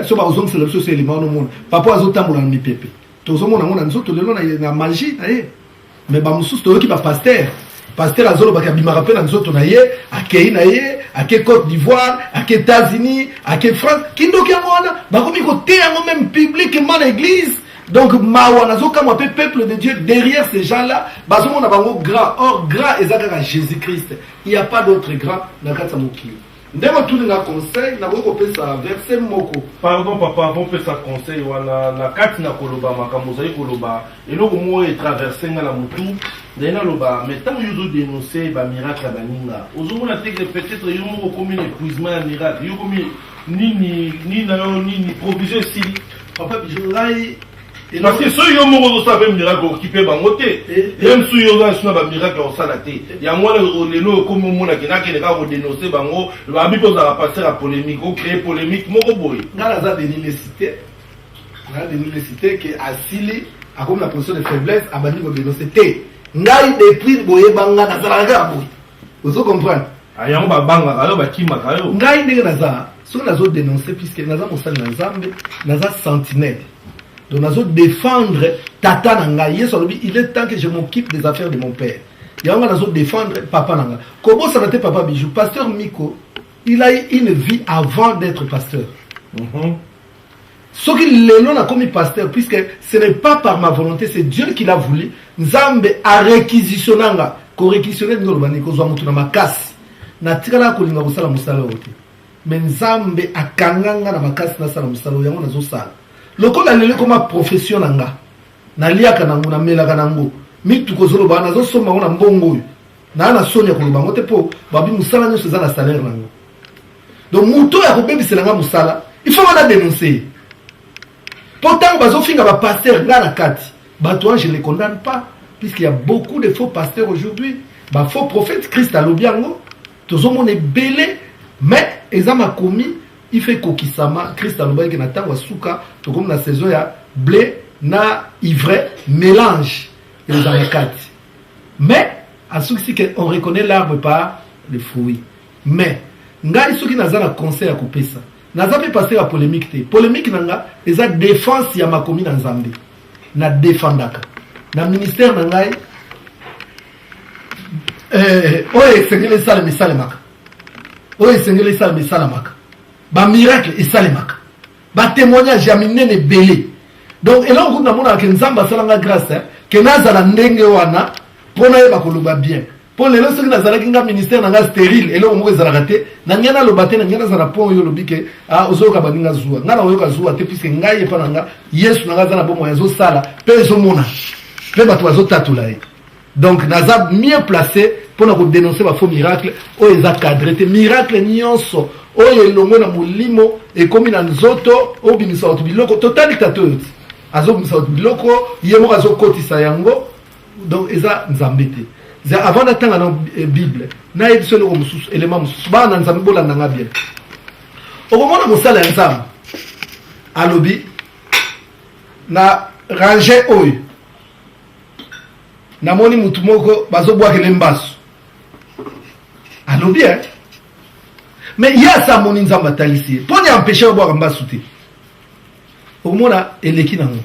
So bazongisela biso so elima wana omona papa azotambola na mipepe, tozomona yango na nzoto lelo na magie na ye. Mais ba mosusu toyoki ba pasteur, pasteur azolobaka abimaka mpe na nzoto na ye, akei na ye, ake Côte d'Ivoire, ake États-Unis, ake France. Kindoki yango wana bakomi koteya yango même publiquement na église. Donc mawa, nazokamwa mpe peuple de Dieu derrière ces gens-là bazomona bango grand. Or grand eza kaka Jésus-Christ, il y a pas d'autre grand na kati ya mokili. Ndenge otuni nga conseil, nakoki kopesa verset moko. Pardon papa, avant opesa conseil wana, na kati na koloba makambo ozali koloba, eloko moko etraverse nga na motu, ndenge naloba, mais ntango yo ozodénonce bamiracle ya baninga, ozomona te que peut-être yo moko okomi na épuisement ya miracle, yo okomi nini nini na yo nini provision esili? Papa Bijou, ngai Parce que soki yo moko ozosala mpe miracle, okipe bango te. Même soki yo oza na bamiracle osala te, yango wana lelo okomi omonaki nakende kaka kodénonce bango, babi mpe ozalaka pasteur ya polémique, ocréer polémique moko boye. Ngai naza Denis Lessie te, naza Denis Lessie te ke asili akomi na position de faiblesse abandi kodénonce te. Ngai depuis boyeba nga nazalaka kaka boye, ozo comprendre? Ah, yango babangaka yo, bakimaka yo. Ngai ndenge naza, soki nazo dénoncer, puisque naza mosali na Nzambe, naza sentinelle, donc nazo défendre tata na ngai. Yesu alobi il est temps que je m'occupe des affaires de mon père. Yango ngai nazo défendre papa na ngai. Kobosana te papa Bijou, pasteur Miko, il a eu une vie avant d'être pasteur. Soki lelo nakomi pasteur, puisque ce n'est pas par ma volonté, c'est Dieu qui l'a voulu. Nzambe a réquisitionné nga. Ko réquisitionner ndenge oloba nini? Kozwa motu na makasi. Natikalaka kolinga kosala mosala oyo te, mais Nzambe akanga nga na makasi nasala mosala oyo, yango nazosala. Lokola lelo ekoma profession na nga, naliaka nango, namelaka nango, mituka ozoloba wana nazosomba yango na mbongo oyo. Naa na soni ya koloba yango te mpo babi mosala nyonso eza na salaire nango. Donc moto oyo akobebisela nga mosala, il faut nga na denoncer ye. Mpo ntango bazofinga ba pasteur nga na kati, bato wana je ne les condamne pas, puisqu'il y a beaucoup de faux pasteurs aujourd'hui, ba faux prophètes. Christ alobi yango, tozomona ebele, mais eza makomi il fait kokisama. Christ alobaki na ntango ya suka tokomi na saison ya blé na ivraie, mélange eza na kati, mais asukisi ke on reconnaît l'arbre par le fruit. Mais ngai soki naza na conseil ya kopesa, naza mpe pasteur ya polémique te. Polémique na nga eza défense ya makomi na Nzambe. Na défendaka na ministère na ngai oyo esengeli esalema esalemaka, oyo esengeli esalema esalamaka, bamiracle esalemaka, batémoignage ya minene ebele. Donc eloko kutu namonaka ke Nzambe asalanga grâce ke nazala ndenge wana mpo nayeba koloba bien. Mpo lelo soki nazalaki nga ministère na nga stérile, eloko moko ezalaka te, na ngai naloba te, na ngai nazala pont oyo olobi ke ah, ozoyoka baninga zuwa. Ngai nakoyoka zuwa te, puisque ngai epa na nga Yesu na ngai aza na bomoi, azosala mpe ezomona mpe bato bazotatola ye. Donc naza mieux placé mpona kodénoncer bafaux miracle oyo eza cadre te. Miracle nyonso oyo elongwe na molimo ekomi na nzoto, obimisa bato biloko, totali tata oyo ti azobimisa bato biloko, ye moko azokotisa yango, donc eza Nzambe te. Avant natanga na Bible, nayebi so eloko mosusu, elema mosusu. Bana na Nzambe, bolanda nga bien. Okomona mosala ya Nzambe alobi na range oyo, namoni mutu moko bazobwakele mbasu, alobi eh? Mais ye asa amoni Nzambe atalisi ye mpo ni empêche babwaka mbasu te. Okomona eleki nango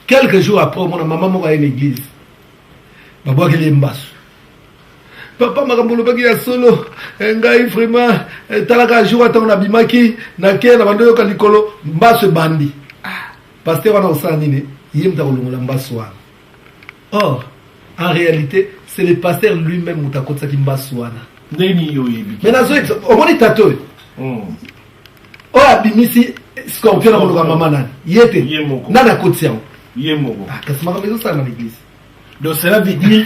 quelques jours après, omona mama moko aye na église, babwakeli ye mbasu. Papa, makambo olobaki ya solo, ngai vraiment talaka jour atango nabimaki nake na bando oyoka likolo mbasu ebandi. Ah, pasteur wana osala nini? Ye moto akolongola mbasu wana. Or en réalité, c'est le pasteur lui-même moto akotisaki mbasu wana. Ndenge nini oyebi? Mais nazoyebisa, omoni tata oyo oyo abimisi scorpion na koluka mama nani? Ye te? Nani akotisi yango? Ye moko. Kasi makambo ezosala na l'église. Donc cela veut dire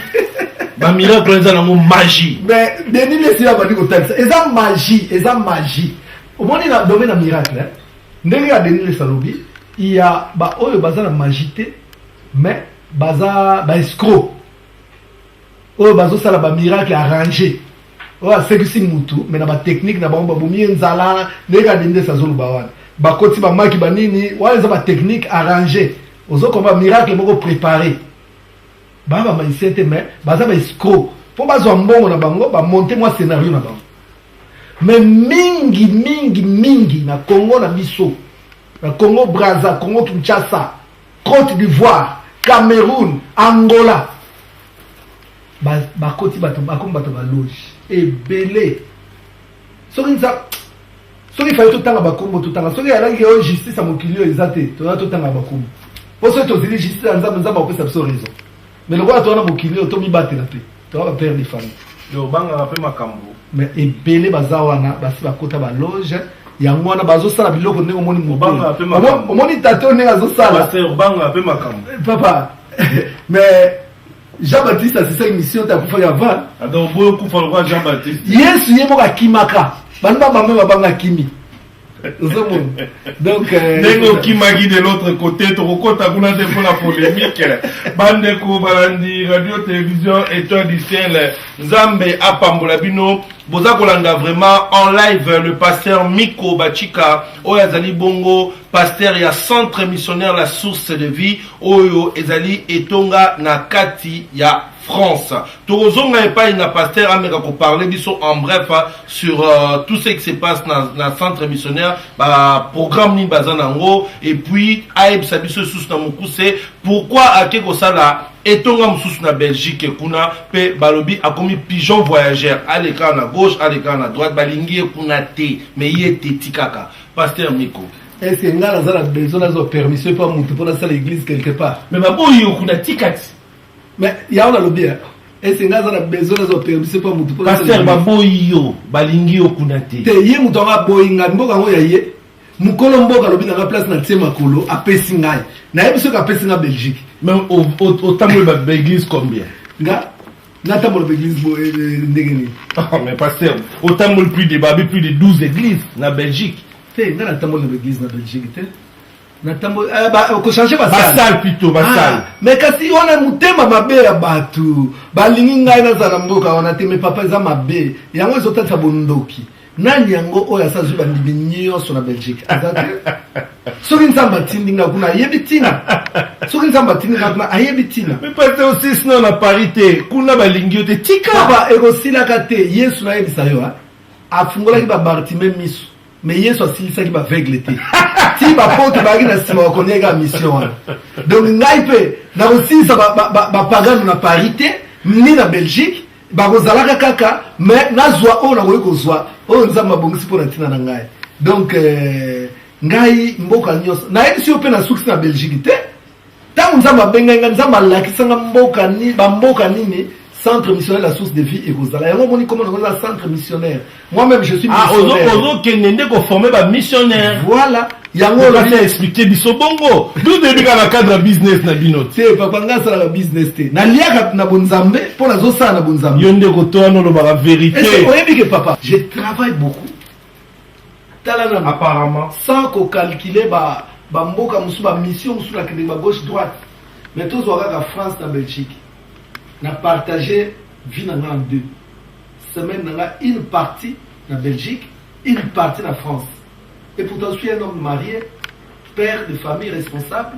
bamiracle eza nango magie? Mais Denis Lesi abandi kotalisa eza magie, eza magie. Omoni na domaine ya miracle, ndenge ya Denis Lesi alobi, ya baoyo baza na magie te, mais baza baescroc oyo bazosala bamiracle arrangé, oyo asekisi mutu, mais na batechnique na bango babomi ye nzala. Ndenge ya Denis Lesi azoloba wana, bakoti bamaki banini wana, eza batechnique arrangé. Ozokoma miracle moko préparé, baa bamagicien te, mais baza baescroc mpo bazwa mbongo na bango, bamonte mwa scénario na bango. Mais mingi mingi mingi na Congo na biso, na Congo Braza, Congo Kinshasa, Côte d'Ivoire, Cameroun, Angola, bakoti bato, bakomi bato baloge ebele. Soki nza soki fai totanga bakombo, totanga. Soki alaki oyo justice ya mokili oyo eza te, toza totanga bakombo, mpo soki tozili justice ya Nzambe, Nzambe akopesa biso raison. Mais lokola toza na mokili oyo, tomibatela mpe toza bapère de famille. Obangaka mpe makambo. Mais ebele baza wana, basi bakota baloge, yango wana bazosala biloko ndenge omoni. Omoni tata oyo ndenge azosala. Obangaka mpe makambo. Papa, mais Jean Baptiste asisaki mission te, akufaki avant. Donc boyo kufa lokola Jean Baptiste. Yesu ye moko akimaka, bani babambe babanga, akimi. Ozomona donc ndenge okimaki de l'autre côté, tokokota kuna te mpona polémique. Bandeko balandi radio télévision Étoile du Ciel, Nzambe apambola bino. Boza kolanda vraiment en live le pasteur Miko Bachika oyo azali bongo pasteur ya centre missionnaire La Source de Vie oyo ezali etonga na kati ya France. Tokozonga epai na pasteur ameka koparle biso en bref sur tout ce qui se passe na centre missionnaire, baprogramme nini baza nango, et puis ayebisa biso lisusu na mokuse pourquoi ake kosala etonga mosusu na Belgique kuna. Mpe balobi akomi pigeon voyageur, aleka na gauche, aleka na droite, balingi ye kuna te, mais ye teti kaka. Pasteur Miko. Est ce que ngai naza na besoin nazwa permission epa motu mpo nasala église quelque part? Mais baboyi yo kuna, tika ti. Mais yango nalobi. Ese ngai aza na besoin nazwa permission mpo motu. Pasteur, baboyi yo, balingi yo kuna te. Te, ye moto yango aboyi ngai, mboka yango ya ye. Mokolo mboka alobi na ngai place na tie makolo, apesi ngai. Nayebi soki apesi ngai Belgique. Mais otamboli baéglise combien? Nga natambola baéglise ndenge nini? Mais pasteur, otamboli plus de babi plus de 12 églises na Belgique. Te, nga natamboli na baéglise na Belgique te. Natambo kochange basale plutôt, basale. Ah, mais kasi wana motema mabe ya bato, balingi ngai nazala na mboka wana te. Mais papa, eza mabe yango, ezotalisa bondoki. Nani yango oyo asa azwi bandimi nyonso na Belgique? Aza te. Soki Nzambe atindi nga kuna, ayebi ntina. Soki Nzambe atindi nga kuna, ayebi ntina. Mais pasteur, osisi na Paris te, kuna balingi yo te, tika. Papa, ekosilaka te. Yesu, nayebisa yo, afungolaki baBartime miso, mais Yesu asilisaki baaveugle te. Ti bapote bayaki na nsima, bakoniaki kaka mission wana. Donc ngai mpe nakosilisa bapagano na Paris te, ni na Belgique. Bakozalaka kaka, mais nazwa oyo nakoki kozwa, oyo Nzambe abongisi mpo na ntina na ngai. Donc ngai mboka nyonso nayebisi yo mpe nasukisi na Belgique te. Ntango Nzambe abengai ngai, Nzambe alakisanga mboka ni bamboka nini centre missionnaire La Source de Vie ekozala. Yango omoni komona ngo eza centre missionnaire. Moi-même, je suis missionnaire. Ozokende nde koforme bamissionnaire. Voilà, yango. Olobi explique biso bongo, biso toyebi kaka na cadre ya business na bino. Te papa, ngai asalaka business te, naliaka na bonzambe mpo nazosala na bonzambe. Yo nde koto wana olobaka vérité. Oyebi ke papa, je travaille beaucoup. Tala nano. Apparemment. Sans kocalcule bamboka mosusu, bamission mosusu nakende ba gauche droite, mais tozwa kaka France na Belgique, na partage vie na nga en deux semaines na nga, une partie na Belgique, une partie na France. Et pourtant je suis un homme marié, père de famille responsable,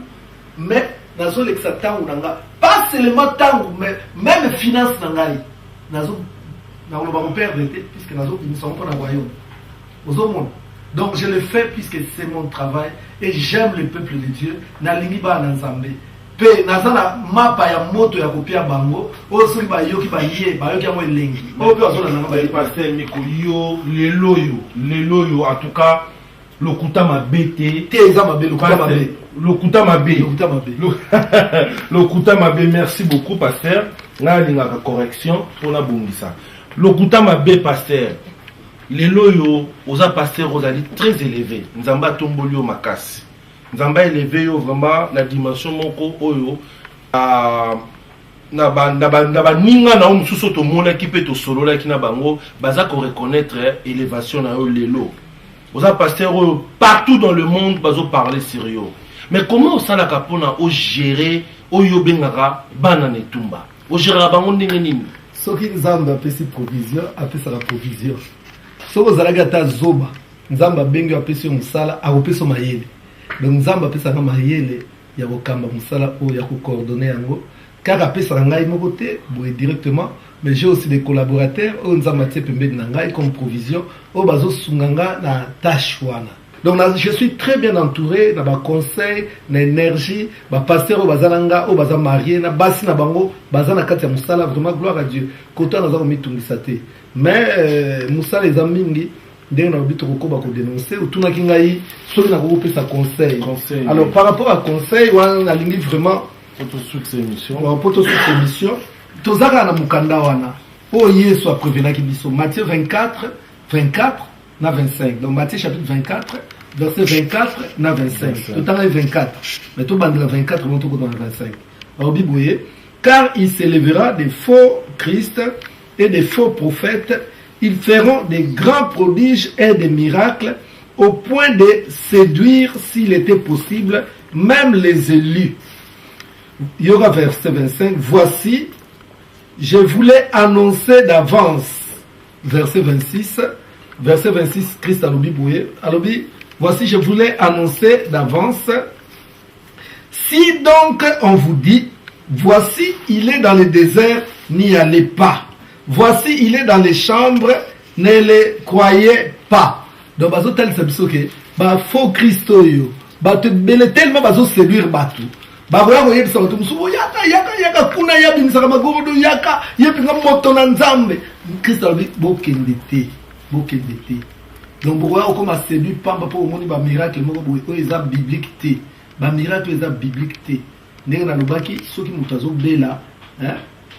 mais nazolekisa ntango na nga, pas seulement ntango, mais même finance na ngai, nazo nakoloba koperdre te, puisque nazobimisa ngo mpo na royaume. Ozomona, donc je le fais puisque c'est mon travail et j'aime le peuple de Dieu. Nalingi bana na Nzambe mpe naza na mapa ya moto ya kopia bango, oyo soki bayoki, baye bayoki yango elengi, oyo mpe bazolanda nga baye. Pasteur Miko, yo lelo oyo, lelo oyo, en tout cas lokuta mabe te? Te, eza mabe, lokuta mabe. Lokuta mabe. Lokuta mabe. Lokuta mabe. Merci beaucoup, pasteur. Ngai alingaka correction mpona bongisa. Lokuta mabe. Pasteur, lelo oyo oza pasteur, ozali très élevé, Nzambe atomboli yo makasi, Nzambe aélevé yo vraiment na dimension moko oyo na baninga na yo mosusu oyo tomonaki mpe tosololaki na bango, baza koreconnaître élévation na yo. Lelo oza pasteur oyo partout dans le monde bazoparle sur yo. Mais comment osalaka mpona ogérer oyo obengaka bana na etumba? Ogéraka bango ndenge nini? Soki Nzambe apesi provision, apesaka provision. Soki ozalaki ata zoba, Nzambe abengi yo, apesi yo mosala, akopesa yo mayele. Donc Nzambe apesaka mayele ya kokamba mosala oyo, ya kocoordonne yango. Kaka apesaka ngai moko te boye directement, mais j'ai aussi des collaborateurs oyo Nzambe atie pembeni na ngai comme provision, oyo bazosunga nga na tâche wana. Donc je suis très bien entouré na baconseil, na énergie, bapasteur oyo baza na nga, oyo baza marié na basi na bango, baza na kati ya mosala. Vraiment, gloire à Dieu, kota naza komitungisa te. Mais mosala eza mingi. Ndenge nalobi, tokokoba kodénonce. Otunaki ngai soki nakoki kopesa conseil. Conseil. Alors, par rapport à conseil wana, nalingi vraiment po émission. Po tosuka émission, toza kaka na mokanda wana oyo Yesu aprévenaki biso, Matthieu 24, 24 na 25. Donc Matthieu chapitre 24, verset 24 na 25. Totangaki 24, mais tobandela 24 mo tokota na 25. Alobi boye: car il s'élèvera des faux Christ et des faux prophètes, ils feront des grands prodiges et des miracles, au point de séduire, s'il était possible, même les élus. Yoka verset 25: voici, je vous l'ai annoncé d'avance. Verset 26, verset 26, Christ alobi boye, alobi: voici, je vous l'ai annoncé d'avance. Si donc on vous dit: voici, il est dans le désert, n'y allez pas. Voici, il est dans les chambres, ne les croyez pas. Donc bazotalisa biso ke bafaux Christ oyo, bato ebele tellement bazoséduire bato, bakoya koyebisa bato mosusu: yaka, yaka, yaka kuna, ye abimisaka magorodo, yaka, ye mpenza moto na Nzambe. Christ alobi: bokende te, bokende te. Donc bokoya kokoma séduit pamba mpo omoni bamiracle moko boye oyo eza biblique te. Bamiracle oyo eza biblique te. Ndenge nalobaki, soki moto azobela,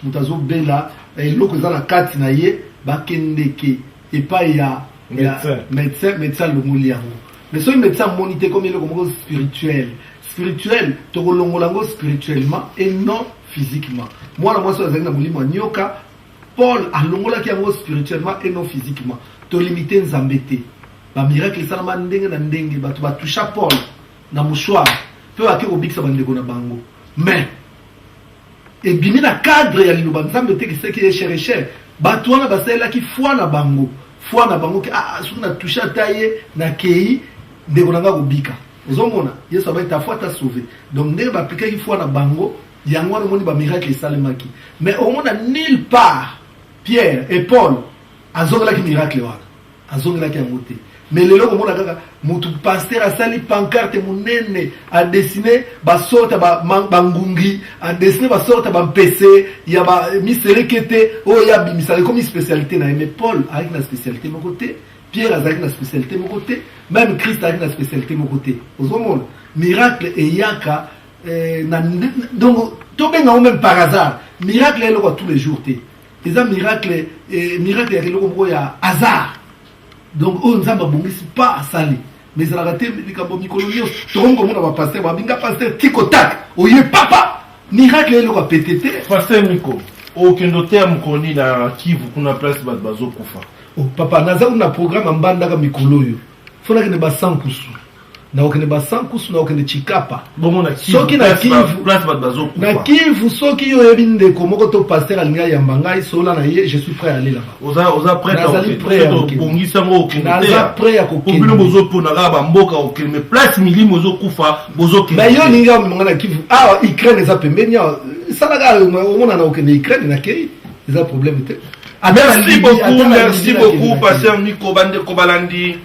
Moto azobela, eloko eza na kati na ye, bakendeke epai ya Médecin. Médecin, médecin alongoli yango. Mais soki médecin amoni te, ekomi eloko moko spirituel. Spirituel, tokolongola yango spirituellement et non physiquement. Mwana mwasi oyo azalaki na molimo ya nyoka, Paul alongolaki yango spirituellement et non physiquement. Tolimite Nzambe te. Bamiracle esalama ndenge na ndenge. Bato batusha Paul na mouchoir mpe bake kobikisa bandeko na bango, mais ebimi na cadre ya liloba Nzambe te. Kiseki ye cher cher, bato wana basalelaki foi na bango, foi na bango ke ah, soki na touche ata ye, nakei, ndeko na nga kobika. Ozomona, Yesu abai, ta foi t'a sauvé. Donc ndenge baaplikaki foi na bango, yango wana omoni bamiracle esalemaki. Mais omona nulle part Pierre et Paul azongelaki miracle wana, azongelaki yango te. Mais lelo komona kaka mutu pasteur asali pancarte monene, adessine basorte ya bangungi, adessine basorte ya bampese ya bamiselekete oyo ye abimisaka, ekomi spécialité na ye. Mais Paul azalaki na spécialité moko te, Pierre azalaki na spécialité moko te, même Christ azalaki na spécialité moko te. Ozomona miracle eyaka na, donc tobenga yango même par hasard. Miracle ya eloko ya tous les jours te, eza miracle, miracle ya eloko moko ya hasard. Donc oyo Nzambe abongisi pa asali, mais ezalaka te likambo mikolo nyonso. Tokomi komona bapasteur babinga pasteur tiko tak oye papa miracle ya eloko apete te. Pasteur Miko, okende oteya mokoni na Kivu kuna, place bato bazokufa? Oh, papa, naza kuna programme ya Mbandaka mikolo oyo. Fo nakende Basankusu, nakokende Basankusu, nakokende Chikapa. Bongo na Kivu, Soki na place Kivu, place bato bazokufa. Na Kivu, soki yo oyebi ndeko moko to pasteur alingi ayamba ngai, sola na ye, je suis prêt à aller là-bas. Oza prêt? Nazali prêt ya kokende. Obongisi yango, okende? Naza prêt ya kokende. Bino bozopona kaka bamboka okende, mais place milimo ezokufa, bozokende. Mais yo olingi amema ngai na Kivu, awa Ukraine eza pembeni awa, esalaka omona na okende Ukraine, nakei, eza problème te. Ata na Merci Libye, beaucoup, ata na merci Libye nakende, beaucoup, nakende. Pasteur Miko. Bandeko balandi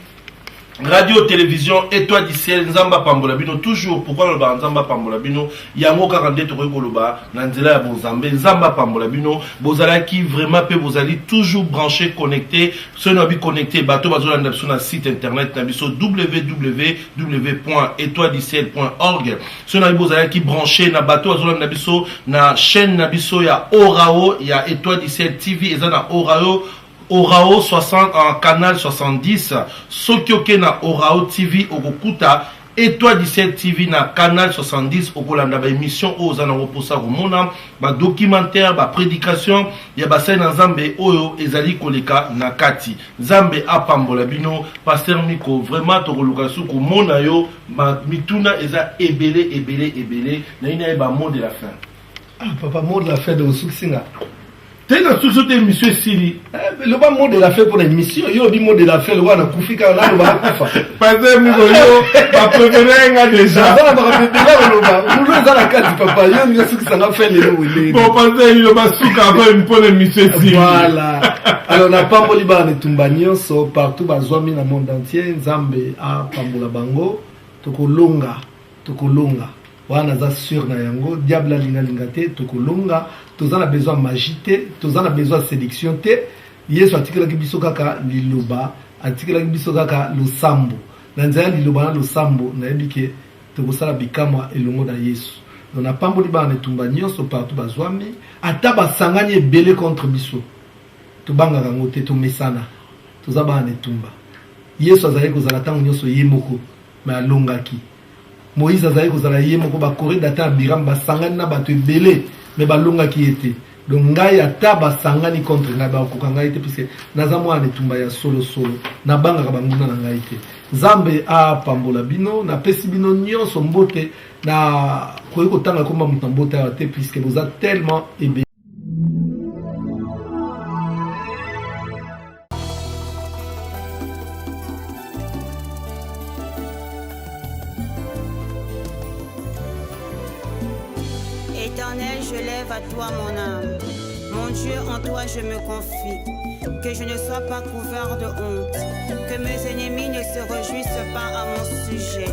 radio télévision Étoile du Ciel, Nzambe apambola bino toujours. Pourquoi nalobaka Nzambe apambola bino? Yango kaka nde tokoki koloba na nzela ya bonzambe. Nzambe apambola bino. Bozalaki vraiment mpe bozali toujours branché, connecté. Soki na bi connecté, bato bazolanda biso na site internet na biso www étoile du ciel org. Soki na bi bozalaki branché na bato bazolanda biso na chaîne na biso ya Orao ya Étoile du Ciel TV, eza na Orao, Orao 60, en canal 70. Soki oke na Orao TV, okokuta Étoile du Ciel TV na canal 70. Okolanda baémission oyo oza nango mposa komona, badocumentaire, baprédication ya basali na Nzambe oyo ezali koleka na kati. Nzambe apambola bino. Pasteur Miko, vraiment tokoluka su komona yo. Mituna eza ebele, ebele, ebele. Nayi nayeba mot de la fin. Ah papa, mot de la fin de osukisi nga. Te, na suki te, émission esili. Eh, loba mot de la fin mpona émission. Yo olobi mot de la fin lokola nakufi kaka, naloba nakufa. Pasteur Miko, yo bapréféré nga déjà. Naza na makambo ebele koloba, mulu eza na kati. Papa, yo olingi osukisa nga fin lelo weleni. Bon, pasteur, liloba suka avant mpona émission esili. Voilà, alors napamboli bana etumba nyonso partout bazwami na monde entier. Nzambe apambola bango. Tokolonga, tokolonga, wana naza sûr na yango. Diable alingalinga te, tokolonga. Toza na besoin ya magie te, toza na besoin ya séduction te. Yesu atikelaki biso kaka liloba, atikelaki biso kaka losambo. Na nzela ya liloba na losambo, nayebi ke tokosala bikamwa elongo na Yesu. Donc napamboli bana na etumba nyonso partout bazwami. Ata basangani ebele contre biso, tobangaka yango te, tomesana, toza bana na etumba. Yesu azalaki kozala ntango nyonso ye moko, me alongaki. Moïse azalaki kozala ye moko, bakore, Datan, Abiram basangani na bato ebele, me balongaki ye te. Donc ngai, ata basangani contre ngai, bakokoka ngai te, puisque naza mwana na etumba ya solosolo. Nabangaka banguna na ngai te. Nzambe apambola bino. Napesi bino nyonso mbote. Na koki kotanga komba moto na mbote awa te, puisque boza tellement ebele. Éternel, je lève à toi mon âme. Mon Dieu, en toi je me confie. Que je ne sois pas couvert de honte. Que mes ennemis ne se réjouissent pas à mon sujet.